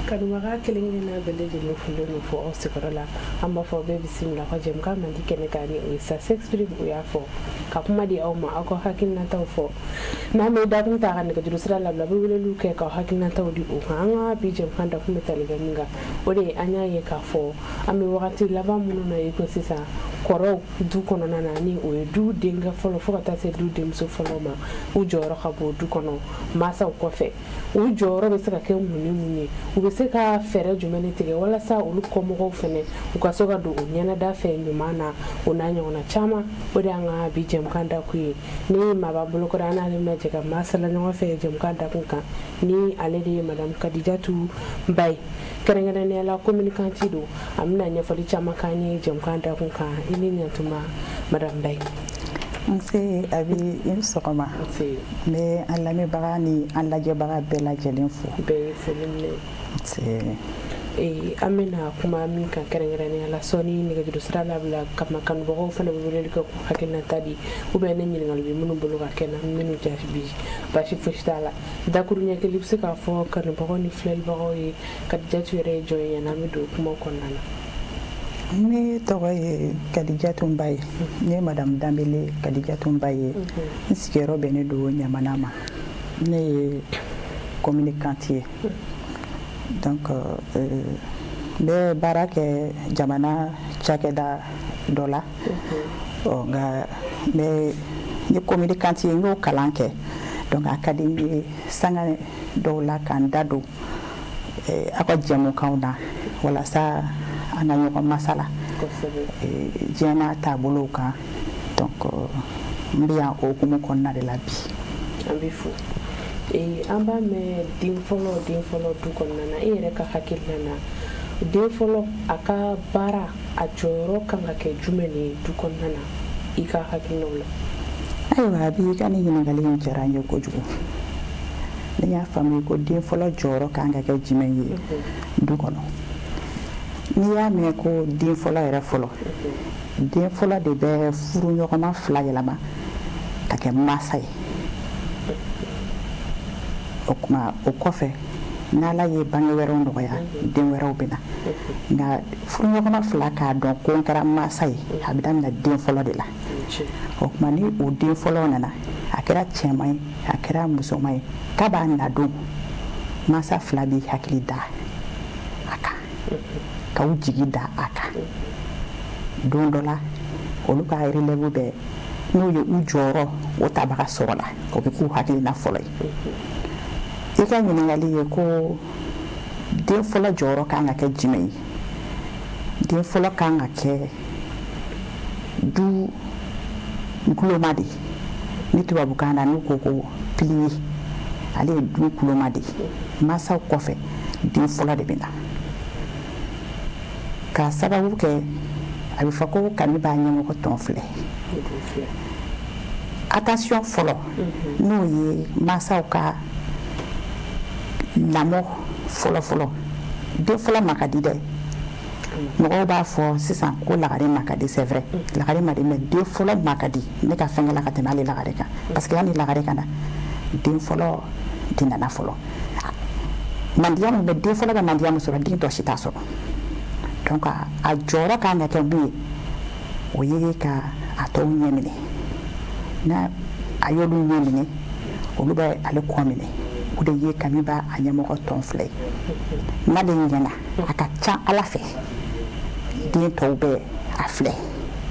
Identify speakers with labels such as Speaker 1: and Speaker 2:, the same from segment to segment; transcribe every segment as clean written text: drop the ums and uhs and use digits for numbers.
Speaker 1: Kanubaga kelen kelenna bɛɛ lajɛlen folen don fo aw sigiyɔrɔ la. An b'a fɔ bɛɛ bisimila ka jɛmukan mandi kɛnɛ kan, ni o ye Ça s'exprime. O y'a fɔ ka kuma di aw ma, aw ka hakilinataw fɔ. N'an bɛ dakun ta ka nɛgɛjuru sira labila, a bɛ weleliw kɛ k'aw hakilinataw di o kan. An ka bi jɛmukan dakun bɛ tali kɛ min kan, o de ye an y'a ye k'a fɔ an bɛ wagati laban minnu na i ko sisan, kɔrɔw du kɔnɔna na, ni o ye du denkɛ fɔlɔ fo ka taa se du denmuso fɔlɔ ma, u jɔyɔrɔ ka bon du kɔnɔ mansaw kɔfɛ. U jɔyɔrɔ bɛ se ka kɛ mun ni mun ye? U bɛ se ka fɛɛrɛ jumɛn de tigɛ walasa olu kɔmɔgɔw fɛnɛ u ka se ka don u ɲɛnada fɛ ɲuman na? O n'a ɲɔgɔnna caman, o de y'an ka bi jɛmukan dakun ye. Ni maa b'an bolokɔrɔ, an n'ale bɛna jɛ ka masala ɲɔgɔn fɛ jɛmukan dakun kan, ni ale de ye Madame Kadijatu Mbaye, kɛrɛnkɛrɛnnenya la communicante don. A bɛna ɲɛfɔli caman k'an ye jɛmukan dakun kan. I ni ɲantuma, Madame Mbaye.
Speaker 2: Nse Abi, i ni sɔgɔma.
Speaker 1: Nse.
Speaker 2: N bɛ an lamɛnbaga ni an lajɛbaga bɛɛ lajɛlen fo.
Speaker 1: Bɛɛ ye foli minɛ.
Speaker 2: Nse.
Speaker 1: An bɛna kuma min kan kɛrɛnkɛrɛnnenya la, sɔɔni nɛgɛjuru sira labila kama kanubagaw fana bɛ weleli kɛ k'u hakilinata di, ou bien ni ɲininkali bɛ minnu bolo ka kɛ na minnu jaabi, baasi fosi t'a la. Dakuru ɲɛ kelen, i bɛ se k'a fɔ kanubagaw ni filɛlibagaw ye Kadijatu yɛrɛ ye jɔn ye, yanni an bɛ don kuma kɔnɔna na?
Speaker 2: Ne tɔgɔ ye Kadijatu Mbaye. Ne ye Madame Danbele Kadijatu Mbaye ye. N sigiyɔrɔ bɛnnen don Ɲamana ma. Ne ye communicante ye. Donc n bɛ baara kɛ jamana cakɛda dɔ la. Ɔ nka n bɛ n ye communicante ye, n y'o kalan kɛ. Donc a ka di n ye sanga dɔw la ka n da don aw ka jɛmukanw na walasa an ka ɲɔgɔn masala diɲɛ n'a taabolow kan. Donc n bɛ yan o hukumu kɔnɔna de la bi.
Speaker 1: An bɛ fo. An b'a mɛn den fɔlɔ, den fɔlɔ du kɔnɔna na. E yɛrɛ ka hakilina na, den fɔlɔ a ka baara, a jɔyɔrɔ kan ka kɛ jumɛn de ye du kɔnɔna na, i ka hakilinaw la?
Speaker 2: Ayiwa a b'i ka nin ɲininkali in diyara n ye kojugu. Ne y'a faamu ko den fɔlɔ jɔyɔrɔ kan ka kɛ jumɛn ye du kɔnɔ. N'i y'a mɛn ko den fɔlɔ yɛrɛ fɔlɔ, den fɔlɔ de bɛ furuɲɔgɔnma fila yɛlɛma ka kɛ mansa ye. O tuma o kɔfɛ, n'Ala ye bange wɛrɛw nɔgɔya, den wɛrɛw bɛ na. Nka furuɲɔgɔnma fila k'a dɔn ko n kɛra mansa ye, a bɛ daminɛ den fɔlɔ de la. O tuma ni o den fɔlɔ nana, a kɛra cɛman ye, a kɛra musoman ye, k'a b'a na don, mansa fila b'i hakili da a kan ka u jigi da a kan. Don dɔ la, olu ka relève bɛ n'o ye u jɔyɔrɔ o tabaga sɔrɔ la, o bɛ k'u hakilina fɔlɔ ye. I ka ɲininkali ye ko den fɔlɔ jɔyɔrɔ kan ka kɛ jumɛn ye? Den fɔlɔ kan ka kɛ du kuloma de ye. Ni tubabukan na n'u ko ko pilier, ale ye du kuloma de ye. Mansaw kɔfɛ, den fɔlɔ de bɛ na. K'a sababu kɛ, a bɛ fɔ ko kami b'a ɲɛmɔgɔ tɔn filɛ. Attention fɔlɔ, n'o ye mansaw ka lamɔ fɔlɔ fɔlɔ, den fɔlɔ ma ka di dɛ. Mɔgɔw b'a fɔ sisan ko lagare ma ka di. C'est vrai, lagare ma di, mais den fɔlɔ ma ka di ne ka fɛnkɛ la ka tɛmɛ hali lagare kan, parce que hali lagare ka na, den fɔlɔ de nana fɔlɔ. Mandiya min bɛ den fɔlɔ bɛ mandiya min sɔrɔ, den tɔ si t'a sɔrɔ. Donc a jɔyɔrɔ kan ka kɛ mun ye? O ye ka a tɔw ɲɛ minɛ. N'a a y'olu ɲɛ minɛ, olu bɛ ale kɔ minɛ. O de ye kami b'a a ɲɛmɔgɔ tɔn filɛ ye. N'ale ɲɛna, a ka ca Ala fɛ, den tɔw bɛ a filɛ.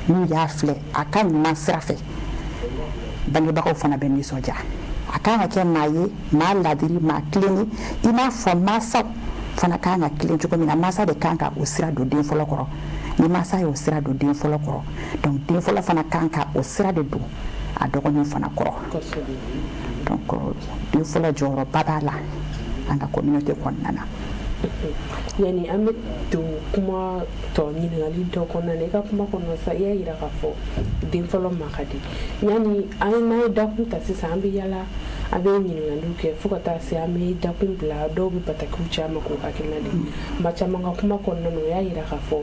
Speaker 2: N'u y'a filɛ a ka ɲuman sira fɛ, bangebagaw fana bɛ nisɔndiya. A kan ka kɛ maa ye, maa ladiri, maa tilennen, i n'a fɔ mansaw fana kan ka tilen cogo min na. Mansa de kan ka o sira don den fɔlɔ kɔrɔ. Ni mansa y'o sira don den fɔlɔ kɔrɔ, donc den fɔlɔ fana kan ka o sira de don a dɔgɔninw fana kɔrɔ. Donc den fɔlɔ jɔyɔrɔba b'a la an ka communauté kɔnɔna na.
Speaker 1: Yani an bɛ don kuma tɔ ɲininkali dɔ kɔnɔna na, i ka kuma kɔnɔ sa, i y'a yira k'a fɔ den fɔlɔ ma ka di. Yani an n'an ye dakun ta sisan, an bɛ yala, an bɛ ɲininkaliw kɛ fo ka taa se an bɛ dakun bila, dɔw bɛ batakiw ci an ma k'u hakilina di. Maa caman ka kuma kɔnɔna na, o y'a yira k'a fɔ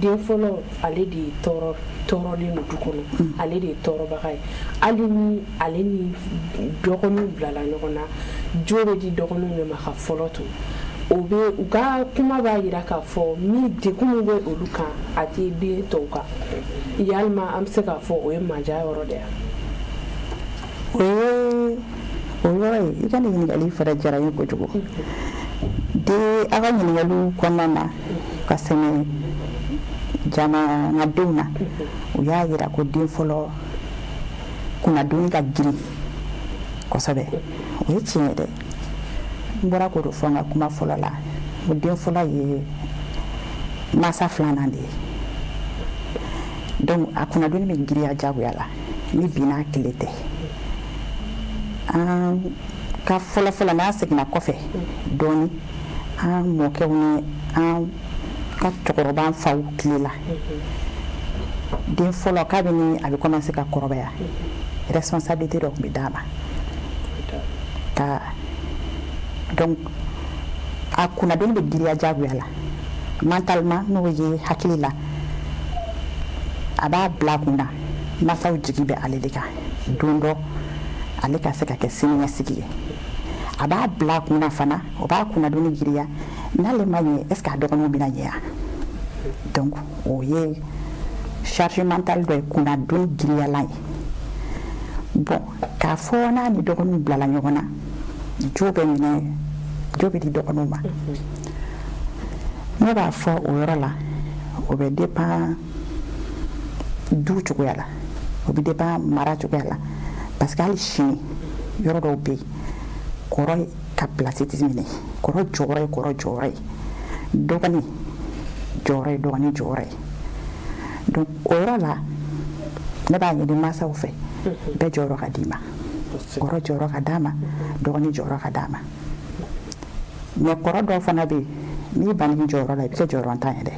Speaker 1: den fɔlɔ, ale de ye tɔɔrɔ tɔɔrɔlen don du kɔnɔ, ale de ye tɔɔrɔbaga ye. Hali ni ale ni dɔgɔninw bilala ɲɔgɔn na, jo bɛ di dɔgɔninw de ma ka fɔlɔ to. O bɛ u ka kuma b'a jira k'a fɔ min degun min bɛ olu kan, a tɛ den tɔw kan. Yalima an bɛ se k'a fɔ o ye mandiya yɔrɔ de ye?
Speaker 2: O ye o yɔrɔ ye. I ka nin ɲininkali fana diyara n ye kojugu. De aw ka ɲininkaliw kɔnɔna na ka sɛmɛ jamanadenw na, u y'a jira ko den fɔlɔ kunnadonni ka girin kosɛbɛ. O ye tiɲɛ ye dɛ. N bɔra k'o de fɔ n ka kuma fɔlɔ la ko den fɔlɔ ye mansa filanan de ye, donc a kunnadonni bɛ girinya jagoya la ni bi n'a tile tɛ. An ka fɔlɔ fɔlɔ, n'an seginna kɔfɛ dɔɔni, an mɔkɛw ni an ka cɛkɔrɔba faw tile la, den fɔlɔ, kabini a bɛ commencer ka kɔrɔbaya, responsabilité dɔ tun bɛ d'a ma ka, donc a kunnadonni bɛ girinya jagoya la mentalement, n'o ye hakili la, a b'a bila a kun na masaw jigi bɛ ale de kan, don dɔ ale ka se ka kɛ siniɲɛsigi ye. A b'a bila a kun na fana, o b'a kunnadonni girinya, n'ale ma ɲɛ, est ce que a dɔgɔninw bɛna ɲɛ wa? Donc o ye charge mentale dɔ ye, kunnadonni girinyalan ye. Bon, k'a fɔ n'a ni dɔgɔninw bilala ɲɔgɔn na, jo bɛ minɛ, jo bɛ di dɔgɔninw ma, ne b'a fɔ o yɔrɔ la, o bɛ dépend du cogoya la, o bɛ dépend mara cogoya la, parce que hali sini yɔrɔ dɔw bɛ yen, kɔrɔ ka place tɛ minɛ. Kɔrɔ jɔyɔrɔ ye kɔrɔ jɔyɔrɔ ye, dɔgɔnin jɔyɔrɔ ye dɔgɔnin jɔyɔrɔ ye. Donc o yɔrɔ la, ne b'a ɲini mansaw fɛ, bɛɛ jɔyɔrɔ ka d'i ma, kɔrɔ jɔyɔrɔ ka d'a ma, dɔgɔnin jɔyɔrɔ ka d'a ma. Mais kɔrɔ dɔw fana bɛ yen, n'i banni jɔyɔrɔ la, i bɛ kɛ jɔyɔrɔntan ye dɛ.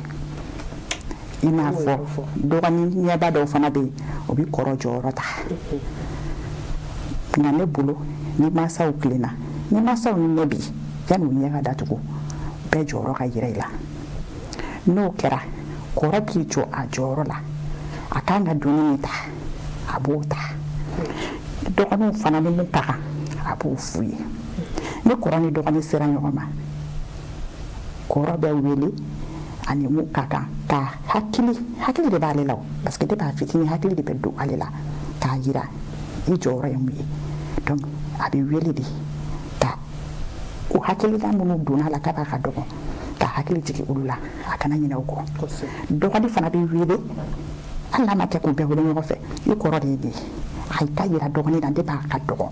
Speaker 2: I n'a fɔ dɔgɔnin ɲɛba dɔw fana bɛ yen, o bɛ kɔrɔ jɔyɔrɔ ta. Nka ne bolo, ni mansaw tilenna, ni mansaw ni ɲɛ bi yanni u ɲɛ ka datugu, bɛɛ jɔyɔrɔ ka yira i la. N'o kɛra, kɔrɔ b'i jɔ a jɔyɔrɔ la, a kan ka doni min ta, a b'o ta. Dɔgɔninw fana, ni mun ka kan, a b'o f'u ye. Ni kɔrɔ ni dɔgɔnin sera ɲɔgɔn ma, kɔrɔ bɛ wele ani mun ka kan ka hakili, hakili de b'ale la o, parce que depuis a fitinin hakili de bɛ don ale la k'a yira i jɔyɔrɔ ye mun ye. Donc a bɛ wele de ka o hakilina minnu donna a la k'a ka dɔgɔ, ka hakili jigin olu la, a kana ɲinɛ o kɔ. Dɔgɔnin fana bɛ wele, hali n'a ma kɛ k'u bɛɛ wele ɲɔgɔn fɛ, i kɔrɔ de ye nin ye, a ka yira dɔgɔnin na depuis a ka dɔgɔ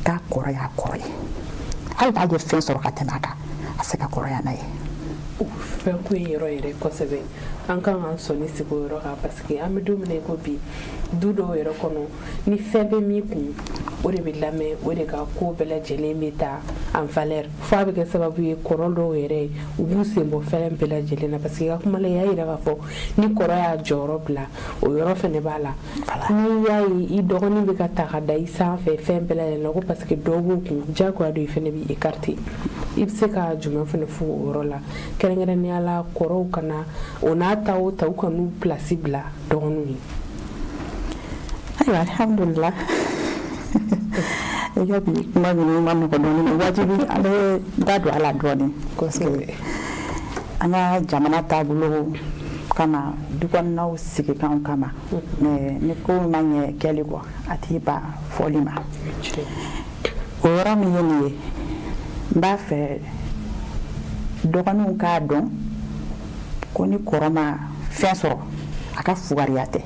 Speaker 2: k'a kɔrɔ y'a kɔrɔ ye, hali n'a ye fɛn sɔrɔ ka tɛmɛ a kan, a se ka kɔrɔya n'a ye.
Speaker 1: O fɛn ko in yɔrɔ yɛrɛ kosɛbɛ, an kan k'an sɔnni sigi o yɔrɔ kan, parce que an bɛ don min na i ko bi, du dɔw yɛrɛ kɔnɔ, ni fɛn bɛ min kun, o de bɛ lamɛn, o de ka ko bɛɛ lajɛlen bɛ ta en valeur, fo a bɛ kɛ sababu ye kɔrɔ dɔw yɛrɛ, u b'u sen bɔ fɛn bɛɛ lajɛlen na. Parce que i ka kuma la, i y'a yira k'a fɔ ni kɔrɔ y'a jɔyɔrɔ bila, o yɔrɔ fɛnɛ b'a la. N'i y'a ye i dɔgɔnin bɛ ka ta ka da i sanfɛ fɛn bɛɛ lajɛlen na, ko parce que dɔ b'o kun, diyagoya don, i fɛnɛ b'i écarter. I bɛ se ka jumɛn fɛnɛ fɔ o yɔrɔ la, kɛrɛnkɛrɛnnenya la kɔrɔw kana o n'a ta o ta, u kan'u place bila dɔgɔninw ye?
Speaker 2: Ayiwa, alhamdulillah, i ka bi kuma ninnu ma nɔgɔ dɔɔni, mais wajibi an bɛ da don a la dɔɔni, parce que an ka jamana taabolo kama, du kɔnɔnaw sigikanw kama. Mais ni ko ma ɲɛ kɛli kɔ, a t'i ban fɔli ma. O yɔrɔ min ye nin ye, n b'a fɛ dɔgɔninw k'a dɔn ko ni kɔrɔ ma fɛn sɔrɔ, a ka fugariya tɛ.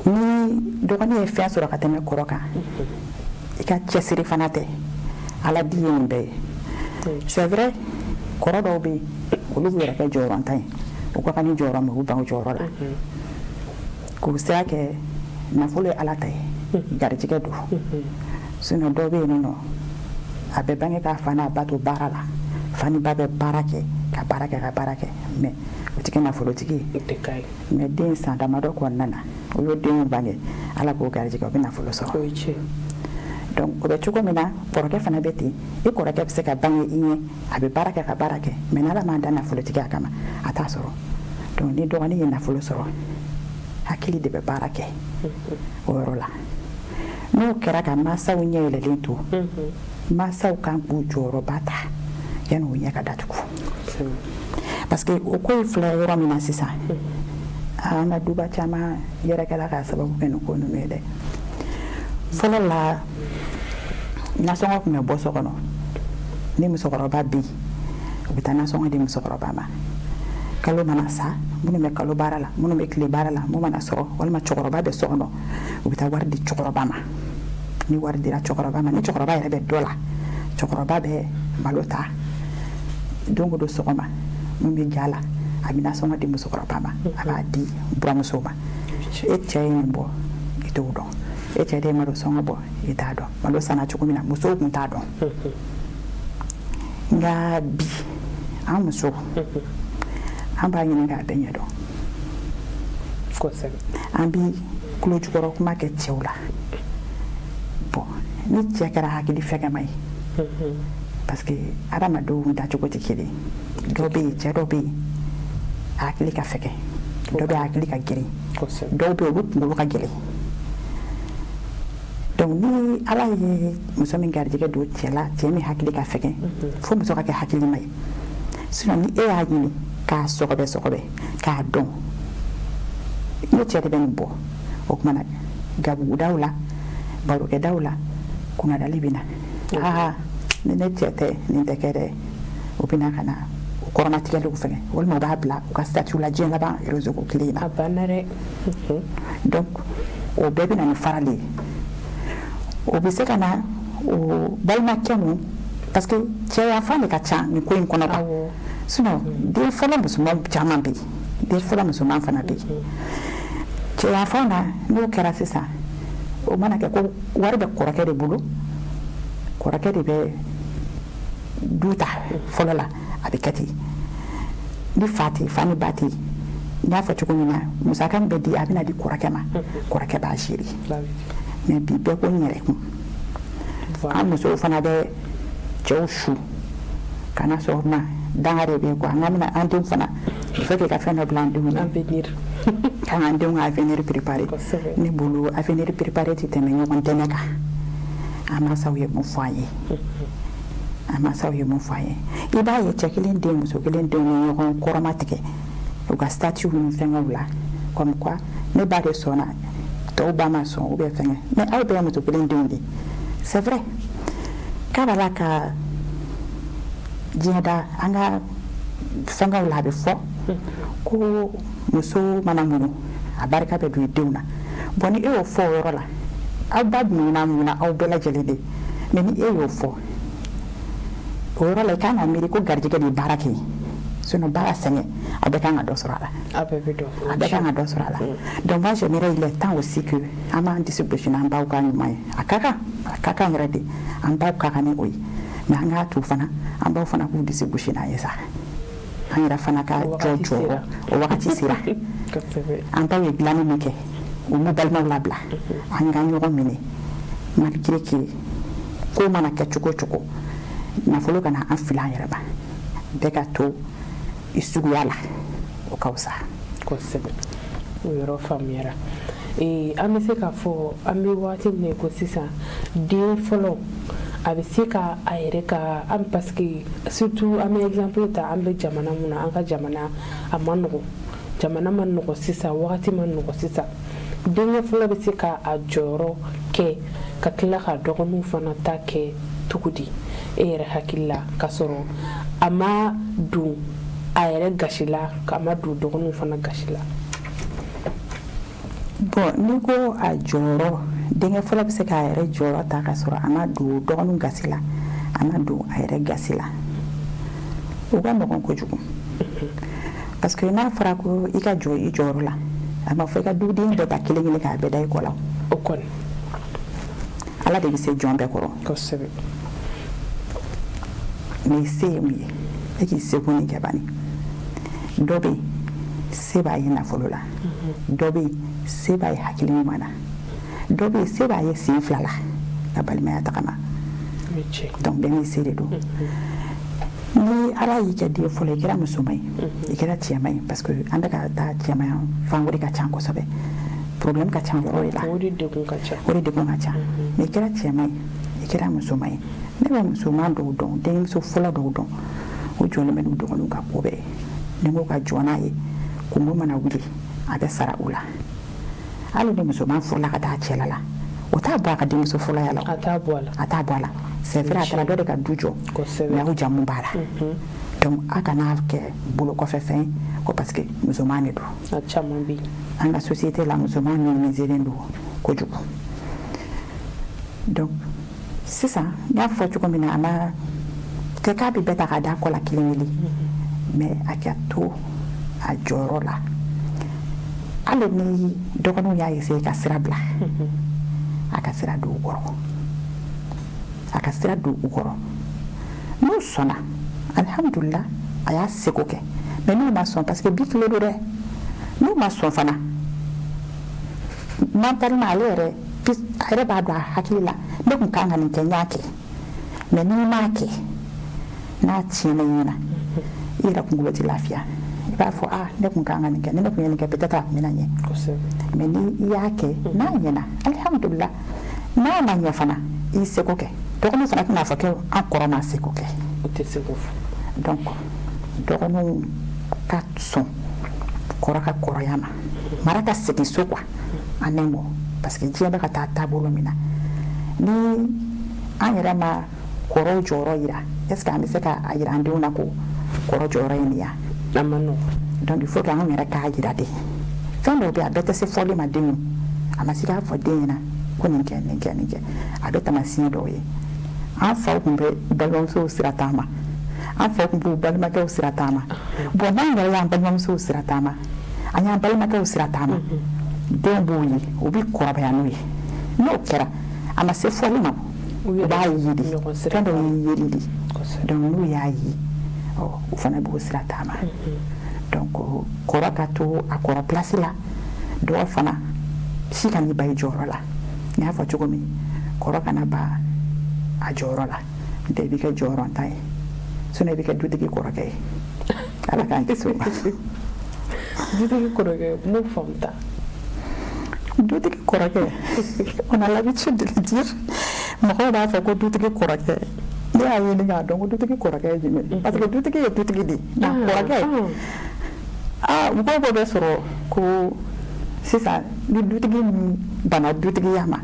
Speaker 2: Ni dɔgɔnin ye fɛn sɔrɔ ka tɛmɛ kɔrɔ kan, i ka cɛsiri fana tɛ. Ala di ye nin bɛɛ ye. C'est vrai, kɔrɔ dɔw bɛ yen, olu b'u yɛrɛ kɛ jɔyɔrɔntan ye. U ka kan ni jɔyɔrɔ min, u ban o jɔyɔrɔ la k'u sira kɛ. Nafolo ye Ala ta ye, garijɛgɛ don. Sinon dɔw bɛ yen nɔ, a bɛ bange k'a fa n'a ba to baara la, fa ni ba bɛ baara kɛ, ka baara kɛ, ka baara kɛ, mais o tɛ kɛ nafolotigi ye. Mais den san damadɔ kɔnɔna na, o y'o denw bange, Ala k'o garijɛgɛ, o bɛ nafolo sɔrɔ. Donc o bɛ cogo min na, kɔrɔkɛ fana bɛ ten. I kɔrɔkɛ bɛ se ka bange i ɲɛ, a bɛ baara kɛ, ka baara kɛ, mais n'Ala m'a da nafolotigiya kama, a t'a sɔrɔ. Donc ni dɔgɔnin ye nafolo sɔrɔ, hakili de bɛ baara kɛ o yɔrɔ la. N'o kɛra, ka mansaw ɲɛ yɛlɛlen to, mansaw kan k'u jɔyɔrɔba ta. Yanni o ɲɛ ka datugu, parce que o ko in filɛ yɔrɔ min na sisan, an ka duba caman yɛrɛkɛla k'a sababu kɛ nin ko ninnu ye dɛ. Fɔlɔ la, nasɔngɔ tun bɛ bɔ so kɔnɔ. Ni musokɔrɔba bɛ yen, u bɛ taa nasɔngɔ di musokɔrɔba ma. Kalo mana sa, minnu bɛ kalo baara la, minnu bɛ tile baara la, mun mana sɔrɔ, walima cɛkɔrɔba bɛ so kɔnɔ, u bɛ taa wari di cɛkɔrɔba ma. Ni wari dira cɛkɔrɔba ma, ni cɛkɔrɔba yɛrɛ bɛ dɔ la, cɛkɔrɔba bɛ malo ta don o don sɔgɔma, mun bɛ ja la, a bɛ nasɔngɔ di musokɔrɔba ma, a b'a di buramuso ma. E cɛ ye nin bɔ, i t'o dɔn. E cɛ de ye malo sɔngɔ bɔ, i t'a dɔn. Malo sanna cogo min na, musow tun t'a dɔn. Nka bi, an musow, an b'a ɲini k'a bɛɛ ɲɛdɔn. An bi tulo jukɔrɔ kuma kɛ cɛw la. Bon, ni cɛ kɛra hakili fɛgɛma ye, parce que adamadenw dacogo tɛ kelen ye. Dɔw bɛ yen, cɛ dɔw bɛ yen, a hakili ka fɛgɛn, dɔw bɛ yen, a hakili ka girin, dɔw bɛ yen, olu kunkolo ka gɛlɛn. Donc ni Ala ye muso min garijɛgɛ don cɛ la, cɛ min hakili ka fɛgɛn, fo muso ka kɛ hakilima ye. Sinon ni e y'a ɲini k'a sɔgɔbɛ sɔgɔbɛ k'a dɔn ne cɛ de bɛ nin bɔ, o tuma na gabugudaw la, barokɛdaw la, kunnadali bɛ na. Aa, ni ne cɛ tɛ, nin tɛ kɛ dɛ. O bɛ na ka na o kɔrɔmatigɛliw fɛngɛ, walima u b'a bila u ka statut la diɲɛ laban réseau ko kelen in na.
Speaker 1: A banna dɛ.
Speaker 2: Donc o bɛɛ bɛ na ni farali ye. O bɛ se ka na o balimakɛ mun, parce que cɛyanfan de ka ca nin ko in kɔnɔ quoi. Sinon den fɔlɔ musoman caman bɛ yen, den fɔlɔ musoman fana bɛ yen. Cɛyanfan na, n'o kɛra sisan, o mana kɛ ko wari bɛ kɔrɔkɛ de bolo, kɔrɔkɛ de bɛ du ta. Fɔlɔ la, a bɛ kɛ ten. Ni fa tɛ yen, fa ni ba tɛ yen, n y'a fɔ cogo min na, musaka min bɛ di, a bɛna di kɔrɔkɛ ma, kɔrɔkɛ b'a gérer. Mais bi, bɛɛ ko n yɛrɛ kun. An musow fana bɛ cɛw su kana sɔrɔ ma danga de bɛ yen quoi. An ka bɛna an denw fana, il faut que ka fɛn dɔ bila an denw ɲɛ, k'an k'an denw ka avenir préparer. Ne bolo, avenir préparer tɛ tɛmɛ ɲɔgɔn dɛmɛ kan. An mansaw ye mun fɔ an ye? An mansaw ye mun fɔ an ye? I b'a ye, cɛ kelen den, muso kelen denw ni ɲɔgɔn kɔrɔma tigɛ u ka statut ni fɛngɛw la, comme quoi ne ba de sɔnna, tɔw ba ma sɔn, ou bien fɛngɛ. Mais aw bɛɛ ye muso kelen denw de. C'est vrai k'a b'a la ka diɲɛ da an ka fɛngɛw la, a bɛ fɔ ko muso mana muɲu, a barika bɛ don i denw na. Bon, ni e y'o fɔ o yɔrɔ la, aw ba muɲuna, muɲuna aw bɛɛ lajɛlen de. Mais ni e y'o fɔ o yɔrɔ la, i kan ka miiri ko garijɛgɛ de ye baara kɛ. Sinon baara sɛgɛn, a bɛɛ kan ka dɔ sɔrɔ a la.
Speaker 1: A bɛɛ bɛ dɔ.
Speaker 2: A bɛɛ kan ka dɔ sɔrɔ a la. Donc moi, j'aimerais, il est temps aussi que an b'an disi gosi n'an baw ka ɲuman ye. A ka kan, a ka kan yɛrɛ de. An baw ka kan ni o ye, mais an k'a to fana, an baw fana k'u disi gosi n'an ye sa. An yɛrɛ fana ka jɔ jɔyɔrɔ, o wagati sera. An baw ye dilanni min kɛ, u m'u balimaw labila. An ka ɲɔgɔn minɛ, malgré que ko mana kɛ cogo o cogo, nafolo kana an fili an yɛrɛ ma. Bɛɛ ka to i suguya la, o ka fisa.
Speaker 1: Kosɛbɛ, o yɔrɔ faamuyara. An bɛ se k'a fɔ, an bɛ waati min na ko sisan, den fɔlɔ a bɛ se ka a yɛrɛ ka an, parce que surtout an bɛ exemple ta, an bɛ jamana mun na, an ka jamana a ma nɔgɔn, jamana ma nɔgɔ sisan, wagati ma nɔgɔ sisan. Denkɛ fɔlɔ bɛ se ka a jɔyɔrɔ kɛ ka tila ka dɔgɔninw fana ta kɛ cogo di, e yɛrɛ hakili la, ka sɔrɔ a ma don a yɛrɛ gasi la, a ma don dɔgɔninw fana gasi la?
Speaker 2: Bon, n'i ko a jɔyɔrɔ, denkɛ fɔlɔ bɛ se k'a yɛrɛ jɔyɔrɔ ta ka sɔrɔ a ma don dɔgɔninw gasi la, a ma don a yɛrɛ gasi la, o ka nɔgɔn kojugu. Parce que n'a fɔra ko i ka jɔ i jɔyɔrɔ la, a ma fɔ i ka duden bɛɛ ta kelen kelen k'a bɛɛ da i kɔ la.
Speaker 1: O kɔni.
Speaker 2: Ala de bɛ se jɔn bɛɛ kɔrɔ. Mais se ye mun ye? E k'i seko ni kɛ bani. Dɔ bɛ yen, se b'a ye nafolo la. Dɔ bɛ yen, se b'a ye hakili ɲuman na. Dɔ bɛ yen, se b'a ye sen fila la ka balimaya tagama. Donc bɛɛ n'i se de don. Ni Ala y'i kɛ den fɔlɔ, i kɛra musoman ye, i kɛra cɛman ye, parce que an bɛ ka taa cɛman fan, o de ka ca kosɛbɛ, problème ka ca o yɔrɔ de la.
Speaker 1: O de degun ka ca.
Speaker 2: O de degun ka ca. Mais i kɛra cɛman ye, I kɛra musoman ye. Ne bɛ musoman dɔw dɔn, denmuso fɔlɔ dɔw dɔn, o jɔlen bɛ n'u dɔgɔninw ka ko bɛɛ ye. Ni n ko ka jɔ n'a ye, kungo mana wuli, a bɛ sara u la. Hali ni musoman furula ka taa cɛla la, o t'a bɔ a ka denmuso fɔlɔya la.
Speaker 1: A t'a bɔ a la.
Speaker 2: A t'a bɔ a la. C'est vrai, a taara dɔ de ka du jɔ, mais aw jamu b'a la. Donc a kana kɛ bolo kɔfɛ fɛn ko parce que musoman de don.
Speaker 1: A caman bɛ yen.
Speaker 2: An ka société la, musoman minimiselen don kojugu. Donc sisan, n y'a fɔ cogo min na, a ma kɛ k'a bɛ bɛɛ ta k'a da kɔ la kelen kelen, mais a ka to a jɔyɔrɔ la. Hali ni dɔgɔninw y'a essayer ka sira bila, a ka sira don u kɔrɔ, a ka sira don u kɔrɔ. N'u sɔnna, alihamudulila, a y'a seko kɛ. Mais n'u ma sɔn, parce que bi tile don dɛ, n'u ma sɔn fana, mentalement, ale yɛrɛ, a yɛrɛ b'a dɔn a hakili la, ne tun kan ka nin kɛ, n y'a kɛ. Mais n'i m'a kɛ, n'a tiɲɛna i ɲɛna, i yɛrɛ kunkolo tɛ lafiya. I b'a fɔ: ah, ne tun kan ka nin kɛ, ni ne tun ye nin kɛ, peut-être a tun bɛna ɲɛ. Mais ni i y'a kɛ, n'a ɲɛna, alihamudulila. N'a ma ɲɛ fana, i y'i seko kɛ. Dɔgɔninw fana tɛna fɔ ko an kɔrɔ ma seko kɛ.
Speaker 1: O tɛ se k'o fɔ.
Speaker 2: Donc dɔgɔninw ka sɔn kɔrɔ ka kɔrɔya ma, mara ka segin so quoi, en un mot, parce que diɲɛ bɛ ka taa taabolo min na, ni an yɛrɛ ma kɔrɔw jɔyɔrɔ yira, est ce que an bɛ se ka a yira an denw na ko kɔrɔ jɔyɔrɔ ye nin ye?
Speaker 1: A ma nɔgɔn.
Speaker 2: Donc il faut que anw yɛrɛ k'a yira de. Fɛn dɔw bɛ yen, a bɛɛ tɛ se fɔli ma. Denw, a ma se k'a fɔ den ɲɛna ko nin kɛ, nin kɛ, nin kɛ. A bɛ taamasiyɛn dɔw ye. An faw tun bɛ balimamusow sira taama, an faw tun b'u balimakɛw sira taama. Bon, n'an yɛrɛ y'an balimamusow sira taama, an y'an balimakɛw sira taama, denw b'o ye, u bɛ kɔrɔbaya n'o ye. N'o kɛra, a ma se fɔli ma, u b'a ye de. Fɛn dɔw ye yeli de. Donc n'u y'a ye, ɔ, u fana b'o sira taama. Donc kɔrɔ ka to a kɔrɔ place la, dɔgɔ fana si kan'i ba i jɔyɔrɔ la. N y'a fɔ cogo min, kɔrɔ kana ba a jɔyɔrɔ la, n'o tɛ i bɛ kɛ jɔyɔrɔntan ye, sinon i bɛ kɛ dutigi kɔrɔkɛ ye. Ala k'an kisi o ma.
Speaker 1: Dutigi kɔrɔkɛ, m'o faamu ta.
Speaker 2: Dutigi kɔrɔkɛ, on a l'habitude de le dire. Mɔgɔw b'a fɔ ko dutigi kɔrɔkɛ. Ne y'a ɲini k'a dɔn ko dutigi kɔrɔkɛ ye jumɛn, parce que dutigi ye dutigi de ye, nka kɔrɔkɛ, aa, mɔgɔw b'o bɛ sɔrɔ ko sisan ni dutigi min banna dutigiya ma,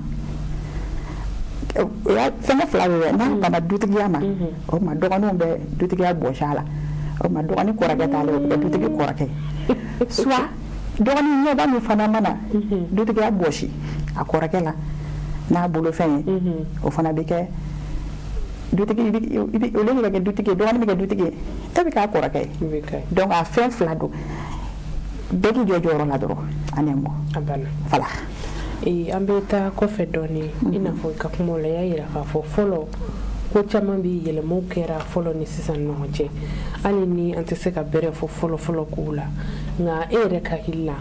Speaker 2: o y'a fɛngɛ fila bɛ n'a banna dutigiya ma, o tuma dɔgɔninw bɛ dutigiya bɔsi a la. O tuma dɔgɔnin kɔrɔkɛ t'ale, o bɛ kɛ dutigi kɔrɔkɛ ye. Soit dɔgɔnin ɲɛba min fana mana dutigiya bɔsi a kɔrɔkɛ la n'a bolofɛn ye, o fana bɛ kɛ dutigi. Olu bɛ kɛ dutigi ye, dɔgɔnin bɛ kɛ dutigi ye, e bɛ k'a kɔrɔkɛ ye. Donc a fɛn fila don, bɛɛ k'i jɔ jɔyɔrɔ la dɔrɔn, en un mot.
Speaker 1: A banna.
Speaker 2: Voilà.
Speaker 1: An bɛ taa kɔfɛ dɔɔni. I n'a fɔ i ka kumaw la, i y'a yira k'a fɔ fɔlɔ, ko caman bɛ yɛlɛmaw kɛra fɔlɔ ni sisan ni ɲɔgɔn cɛ. Hali ni an tɛ se ka bɛrɛ fɔ fɔlɔ fɔlɔ kow la, nka e yɛrɛ ka hakili la,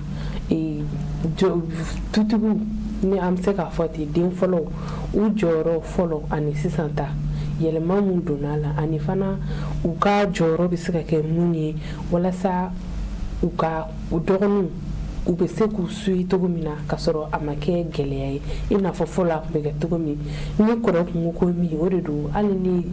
Speaker 1: dutigiw, ni an bɛ se k'a fɔ ten, den fɔlɔw, u jɔyɔrɔ fɔlɔ ani sisan ta, yɛlɛma mun donna a la, ani fana u ka jɔyɔrɔ bɛ se ka kɛ mun ye walasa u ka u dɔgɔninw, u bɛ se k'u suit cogo min na ka sɔrɔ a ma kɛ gɛlɛya ye, i n'a fɔ fɔlɔ a tun bɛ kɛ cogo min, ni kɔrɔ kun ko min, o de don. Hali ni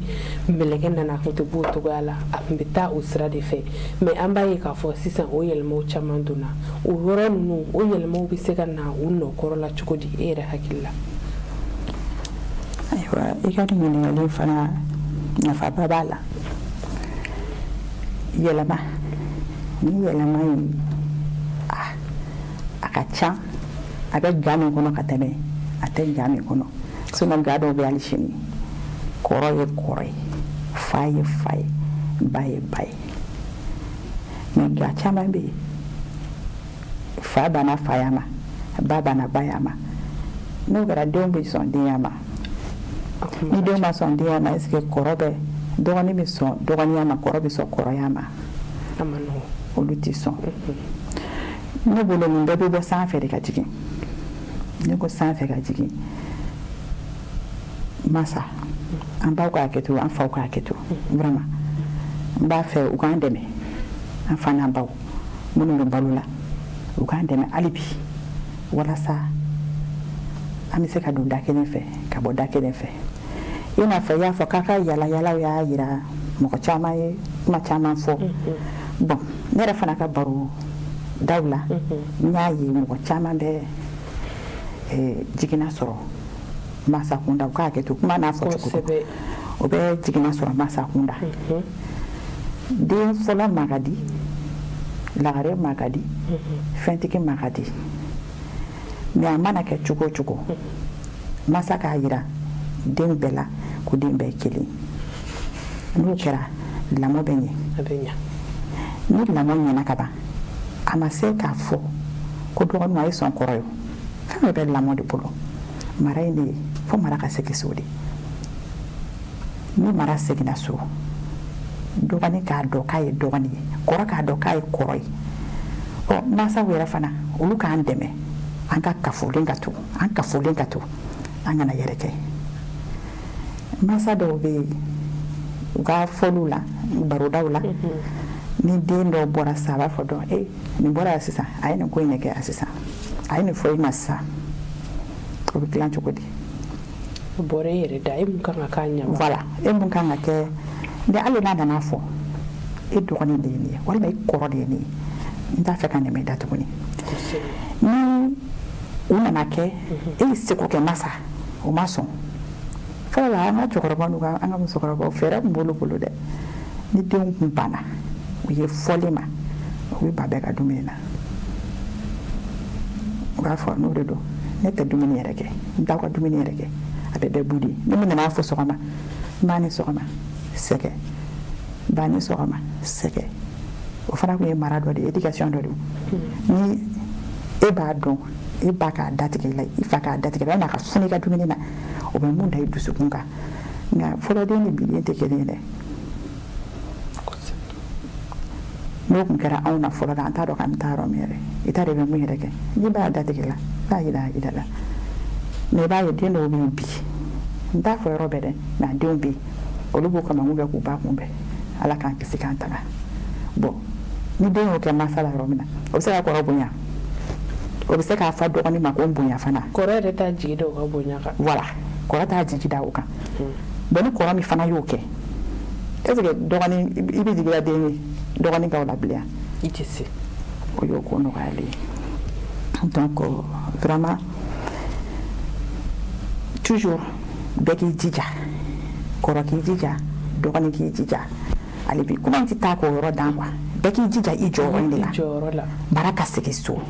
Speaker 1: mɛlɛkɛ nana, a tun tɛ bɔ o cogoya la, a tun bɛ taa o sira de fɛ. Mais an b'a ye k'a fɔ sisan o yɛlɛmaw caman donna o yɔrɔ ninnu. O yɛlɛmaw bɛ se ka na u nɔ kɔrɔ la cogo di, e yɛrɛ hakili la?
Speaker 2: Ayiwa, i ka nin ɲininkali fana, nafaba b'a la. Yɛlɛma ni yɛlɛma in, a ka ca, a bɛ ga min kɔnɔ ka tɛmɛ, a tɛ ga min kɔnɔ. Sinon ga dɔw bɛ hali sini, kɔrɔ ye kɔrɔ ye, fa ye fa ye, ba ye ba ye. Mais ga caman bɛ yen, fa banna faya ma, ba banna baya ma. N'o kɛra, denw bɛ sɔn denya ma? Ni denw ma sɔn denya ma, est ce que kɔrɔ bɛ, dɔgɔnin bɛ sɔn dɔgɔninya ma, kɔrɔ bɛ sɔn kɔrɔya ma? Olu tɛ sɔn. Ne bolo, nin bɛɛ bɛ bɔ sanfɛ de ka jigin. Ne ko sanfɛ ka jigin, masa, an baw k'a kɛ to, an faw k'a kɛ to. Vraiment, n b'a fɛ u k'an dɛmɛ, an fa n'an baw minnu bɛ balo la, u k'an dɛmɛ hali bi, walasa an bɛ se ka don da kelen fɛ ka bɔ da kelen fɛ. I n'a fɔ i y'a fɔ k'a ka yala yalaw y'a jira mɔgɔ caman ye kuma caman fɔ. Bon, ne yɛrɛ fana ka baro daw la, n y'a ye mɔgɔ caman bɛ jiginna sɔrɔ masa kunda. U k'a kɛ to kuma n'a fɔ cogo, o bɛ jiginna sɔrɔ masa kunda. Den fɔlɔ ma ka di, lagare ma ka di, fɛntigi ma ka di. Mais a mana kɛ cogo o cogo, masa k'a jira den bɛɛ la ko den bɛɛ ye kelen. N'o kɛra, lamɔ bɛ ɲɛ. Ni lamɔ ɲɛna ka ban, a ma se k'a fɔ ko dɔgɔninw, a ye sɔn kɔrɔ ye. Fɛn bɛɛ bɛ lamɔ de bolo. Mara in de ye fo mara ka segin so de. Ni mara seginna so, dɔgɔnin k'a dɔn k'a ye dɔgɔnin ye, kɔrɔ k'a dɔn k'a ye kɔrɔ ye. Ɔ, mansaw yɛrɛ fana, olu k'an dɛmɛ, an ka kafolen ka to, an kafolen ka to, an kana yɛrɛ kɛ. Mansa dɔw bɛ yen, u ka fɔliw la, barodaw la, ni den dɔw bɔra sisan, a b'a fɔ dɔn e nin bɔra yan sisan, a ye nin ko in de kɛ yan sisan, a ye nin fɔ i ma sisan. O bɛ dilan cogo di?
Speaker 1: O bɔra e yɛrɛ da. E mun kan ka k'a ɲɛ?
Speaker 2: Voilà, e mun kan ka kɛ? Ni hali n'a nana fɔ e dɔgɔnin de ye nin ye, walima e kɔrɔ de ye nin ye, n t'a fɛ ka nɛmɛ da tuguni. Ni u nana kɛ, e y'i seko kɛ, masa o ma sɔn. Fɔlɔ la, an ka cɛkɔrɔba n'u ka, an ka musokɔrɔbaw, fɛɛrɛ tun b'olu bolo dɛ. Ni denw kun banna u ye fɔli ma, u bɛ ba bɛɛ ka dumuni na. U b'a fɔ n'o de don, ne tɛ dumuni yɛrɛ kɛ, n t'aw ka dumuni yɛrɛ kɛ. A bɛ bɛɛ budi. Ni min nana fɔ sɔgɔma, ba ni sɔgɔma, sɛgɛ, ba ni sɔgɔma, sɛgɛ. O fana tun ye mara dɔ de ye, éducation dɔ de. Ni e b'a dɔn e ba k'a datigɛ i la, i fa k'a datigɛ, walima ka funu i ka dumuni na, o bɛ mun da i dusukun kan? Nka fɔlɔden ni biden tɛ kelen ye dɛ. N'o tun kɛra anw na fɔlɔ la, an t'a dɔn k'an bɛ taa yɔrɔ min yɛrɛ. I t'a dɔn i bɛ mun yɛrɛ kɛ. N'i b'a datigɛ la, i b'a yira i da la. Mais i b'a ye den dɔw bɛ yen bi, n t'a fɔ yɔrɔ bɛɛ dɛ, mais a denw bɛ yen, olu b'u kamankun kɛ k'u ba kunbɛn. Ala k'an kisi k'an tanga. Bon, ni den y'o kɛ mansa la yɔrɔ min na, o bɛ se ka kɔrɔ bonya, o bɛ se k'a fɔ dɔgɔnin ma ko n bonya fana.
Speaker 1: Kɔrɔ yɛrɛ t'a jigi da o ka bonya kan.
Speaker 2: Voilà, kɔrɔ t'a jigi da o kan. Bon, ni kɔrɔ min fana y'o kɛ, est ce que dɔgɔnin, i bɛ jigi da den ye dɔgɔnin ka o la bilen?
Speaker 1: I tɛ se.
Speaker 2: O y'o ko nɔgɔyalen ye. Donc vraiment, toujours bɛɛ k'i jija, kɔrɔ k'i jija, dɔgɔnin k'i jija. Hali bi kuma in tɛ taa k'o yɔrɔ dan quoi. Bɛɛ k'i jija i jɔyɔrɔ in de la.
Speaker 1: Jɔyɔrɔ la.
Speaker 2: Mara ka segin so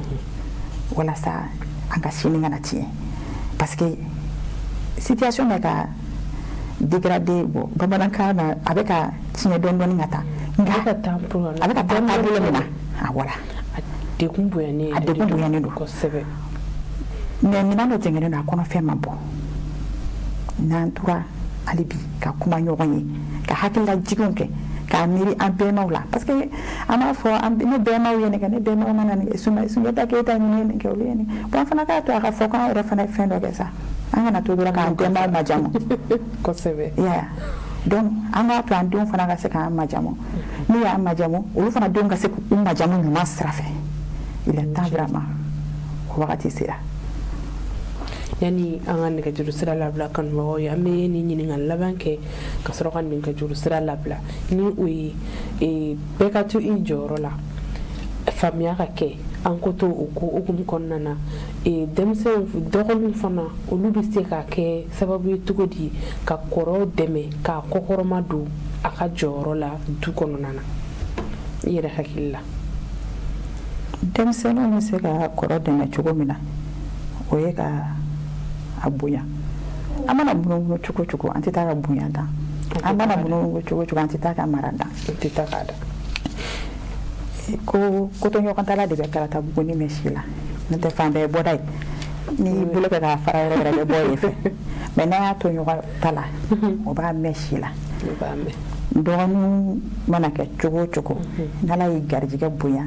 Speaker 2: walasa an ka sini kana tiɲɛ, parce que situation bɛ ka dégrader. Bon, bamanankan na, a bɛ ka tiɲɛ dɔɔni dɔɔni ka taa. Nka
Speaker 1: a bɛ ka taa
Speaker 2: a bɛ ka taa taabolo min na, a voilà.
Speaker 1: A degun bonyanen.
Speaker 2: A degun bonyanen don.
Speaker 1: Kosɛbɛ.
Speaker 2: Mais minɛn dɔ jɛngɛnnen don, a kɔnɔfɛn ma bɔ. N'an tora hali bi ka kuma ɲɔgɔn ye, ka hakililajiginw kɛ, k'a miiri an bɛnbaw la, parce que an b'a fɔ ne bɛnbaw ye nin kɛ, ne bɛnbaw mana nin kɛ, Sunjata Keyita ninnu ye nin kɛ, olu ye nin. Bon, an fana k'a to a ka fɔ k'an yɛrɛ fana ye fɛn dɔ kɛ sa. An kana to dɔrɔn k'an bɛnbaw majamu.
Speaker 1: Kosɛbɛ.
Speaker 2: I y'a ye? Donc an k'a to an denw fana ka se k'an majamu. N'u y'an majamu, olu fana denw ka se k'u majamu ɲuman sira fɛ. Il est temps vraiment, o wagati sera.
Speaker 1: Yanni an ka nɛgɛjuru sira labila kanubagaw ye, an bɛ nin ɲininkali laban kɛ ka sɔrɔ ka nɛgɛjuru sira labila. Ni o ye, bɛɛ ka to i jɔyɔrɔ la, faamuya ka kɛ, an ko to o ko hukumu kɔnɔna na, denmisɛnw, dɔgɔninw fana, olu bɛ se ka kɛ sababu ye cogo di ka kɔrɔ dɛmɛ k'a kɔkɔrɔma don a ka jɔyɔrɔ la du kɔnɔna na, i yɛrɛ hakili la?
Speaker 2: Denmisɛnninw bɛ se ka kɔrɔ dɛmɛ cogo min na, o ye ka a bonya. An mana munumunu cogo cogo, an tɛ taa ka bonya dan. An mana munumunu cogo cogo, an tɛ taa ka mara dan.
Speaker 1: An tɛ taa k'a da.
Speaker 2: Ko kotoɲɔgɔntala de bɛ karata buguni mɛn si la. N'o tɛ, fan bɛɛ ye bɔda ye. N'i y'i bolo kɛ k'a fara yɔrɔ wɛrɛ, bɛ bɔ yen fɛ. Mais n'an y'a to ɲɔgɔn ta la, o b'a mɛn si la.
Speaker 1: O b'a mɛn.
Speaker 2: Dɔgɔnin mana kɛ cogo o cogo, n'Ala y'i garijɛgɛ bonya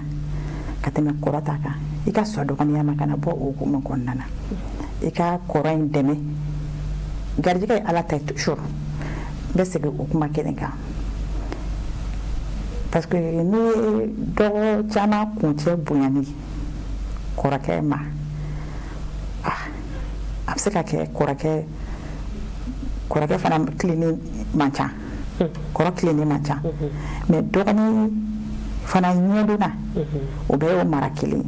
Speaker 2: ka tɛmɛ kɔrɔ ta kan, i ka sɔn dɔgɔninya ma, kana bɔ o hukumu kɔnɔna na. I ka kɔrɔ in dɛmɛ. Garijɛgɛ ye Ala ta ye toujours. N bɛ segin o kuma kelen kan, parce que ni ye dɔgɔ caman kuncɛ bonyani kɔrɔkɛ ma, ah, a bɛ se ka kɛ kɔrɔkɛ Kɔrɔkɛ fana tilennen man ca, kɔrɔ tilennen man ca, mais dɔgɔnin fana ɲɛdonna, o bɛɛ y'o mara kelen.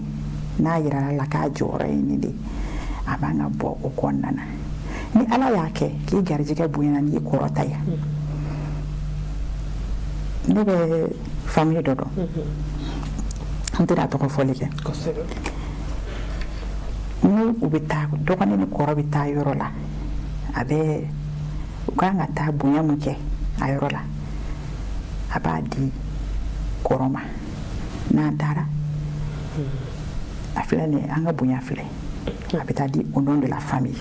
Speaker 2: N'a yirala la k'a jɔyɔrɔ ye nin de, a man ka bɔ o kɔnɔna na. Ni Ala y'a kɛ k'i garijɛgɛ bonyana n'i kɔrɔ ta ye, ne bɛ famille dɔ dɔn, n tɛna tɔgɔ fɔli kɛ, n'u u bɛ taa, dɔgɔnin ni kɔrɔ bɛ taa yɔrɔ la, a bɛ u kan ka taa bonya min kɛ a yɔrɔ la, a b'a di kɔrɔ ma. N'an taara, a filɛ nin ye, an ka bonya filɛ, a bɛ taa di au nom de la famille.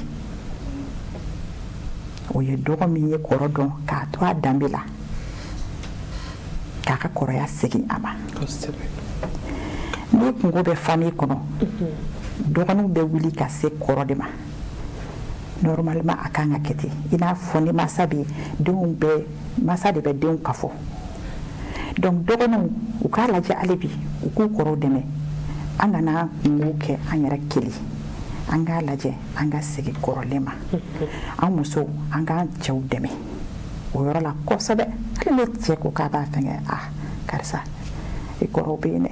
Speaker 2: O ye dɔgɔ min ye kɔrɔ dɔn k'a to a danbe la, k'a ka kɔrɔya segin a ma. Ni kungo bɛ famille kɔnɔ, dɔgɔninw bɛ wuli ka se kɔrɔ de ma. Normalement, a kan ka kɛ ten. I n'a fɔ ni masa bɛ denw bɛ, masa de bɛ denw kafo. Donc dɔgɔninw, u k'a lajɛ hali bi, u k'u kɔrɔw dɛmɛ. An kana kungo kɛ an yɛrɛ kelen, an k'a lajɛ an ka segin kɔrɔlen ma. An musow, an k'an cɛw dɛmɛ o yɔrɔ la kosɛbɛ. Hali ne cɛ ko k'a b'a fɛngɛ, ah, karisa, i kɔrɔw bɛ yen dɛ,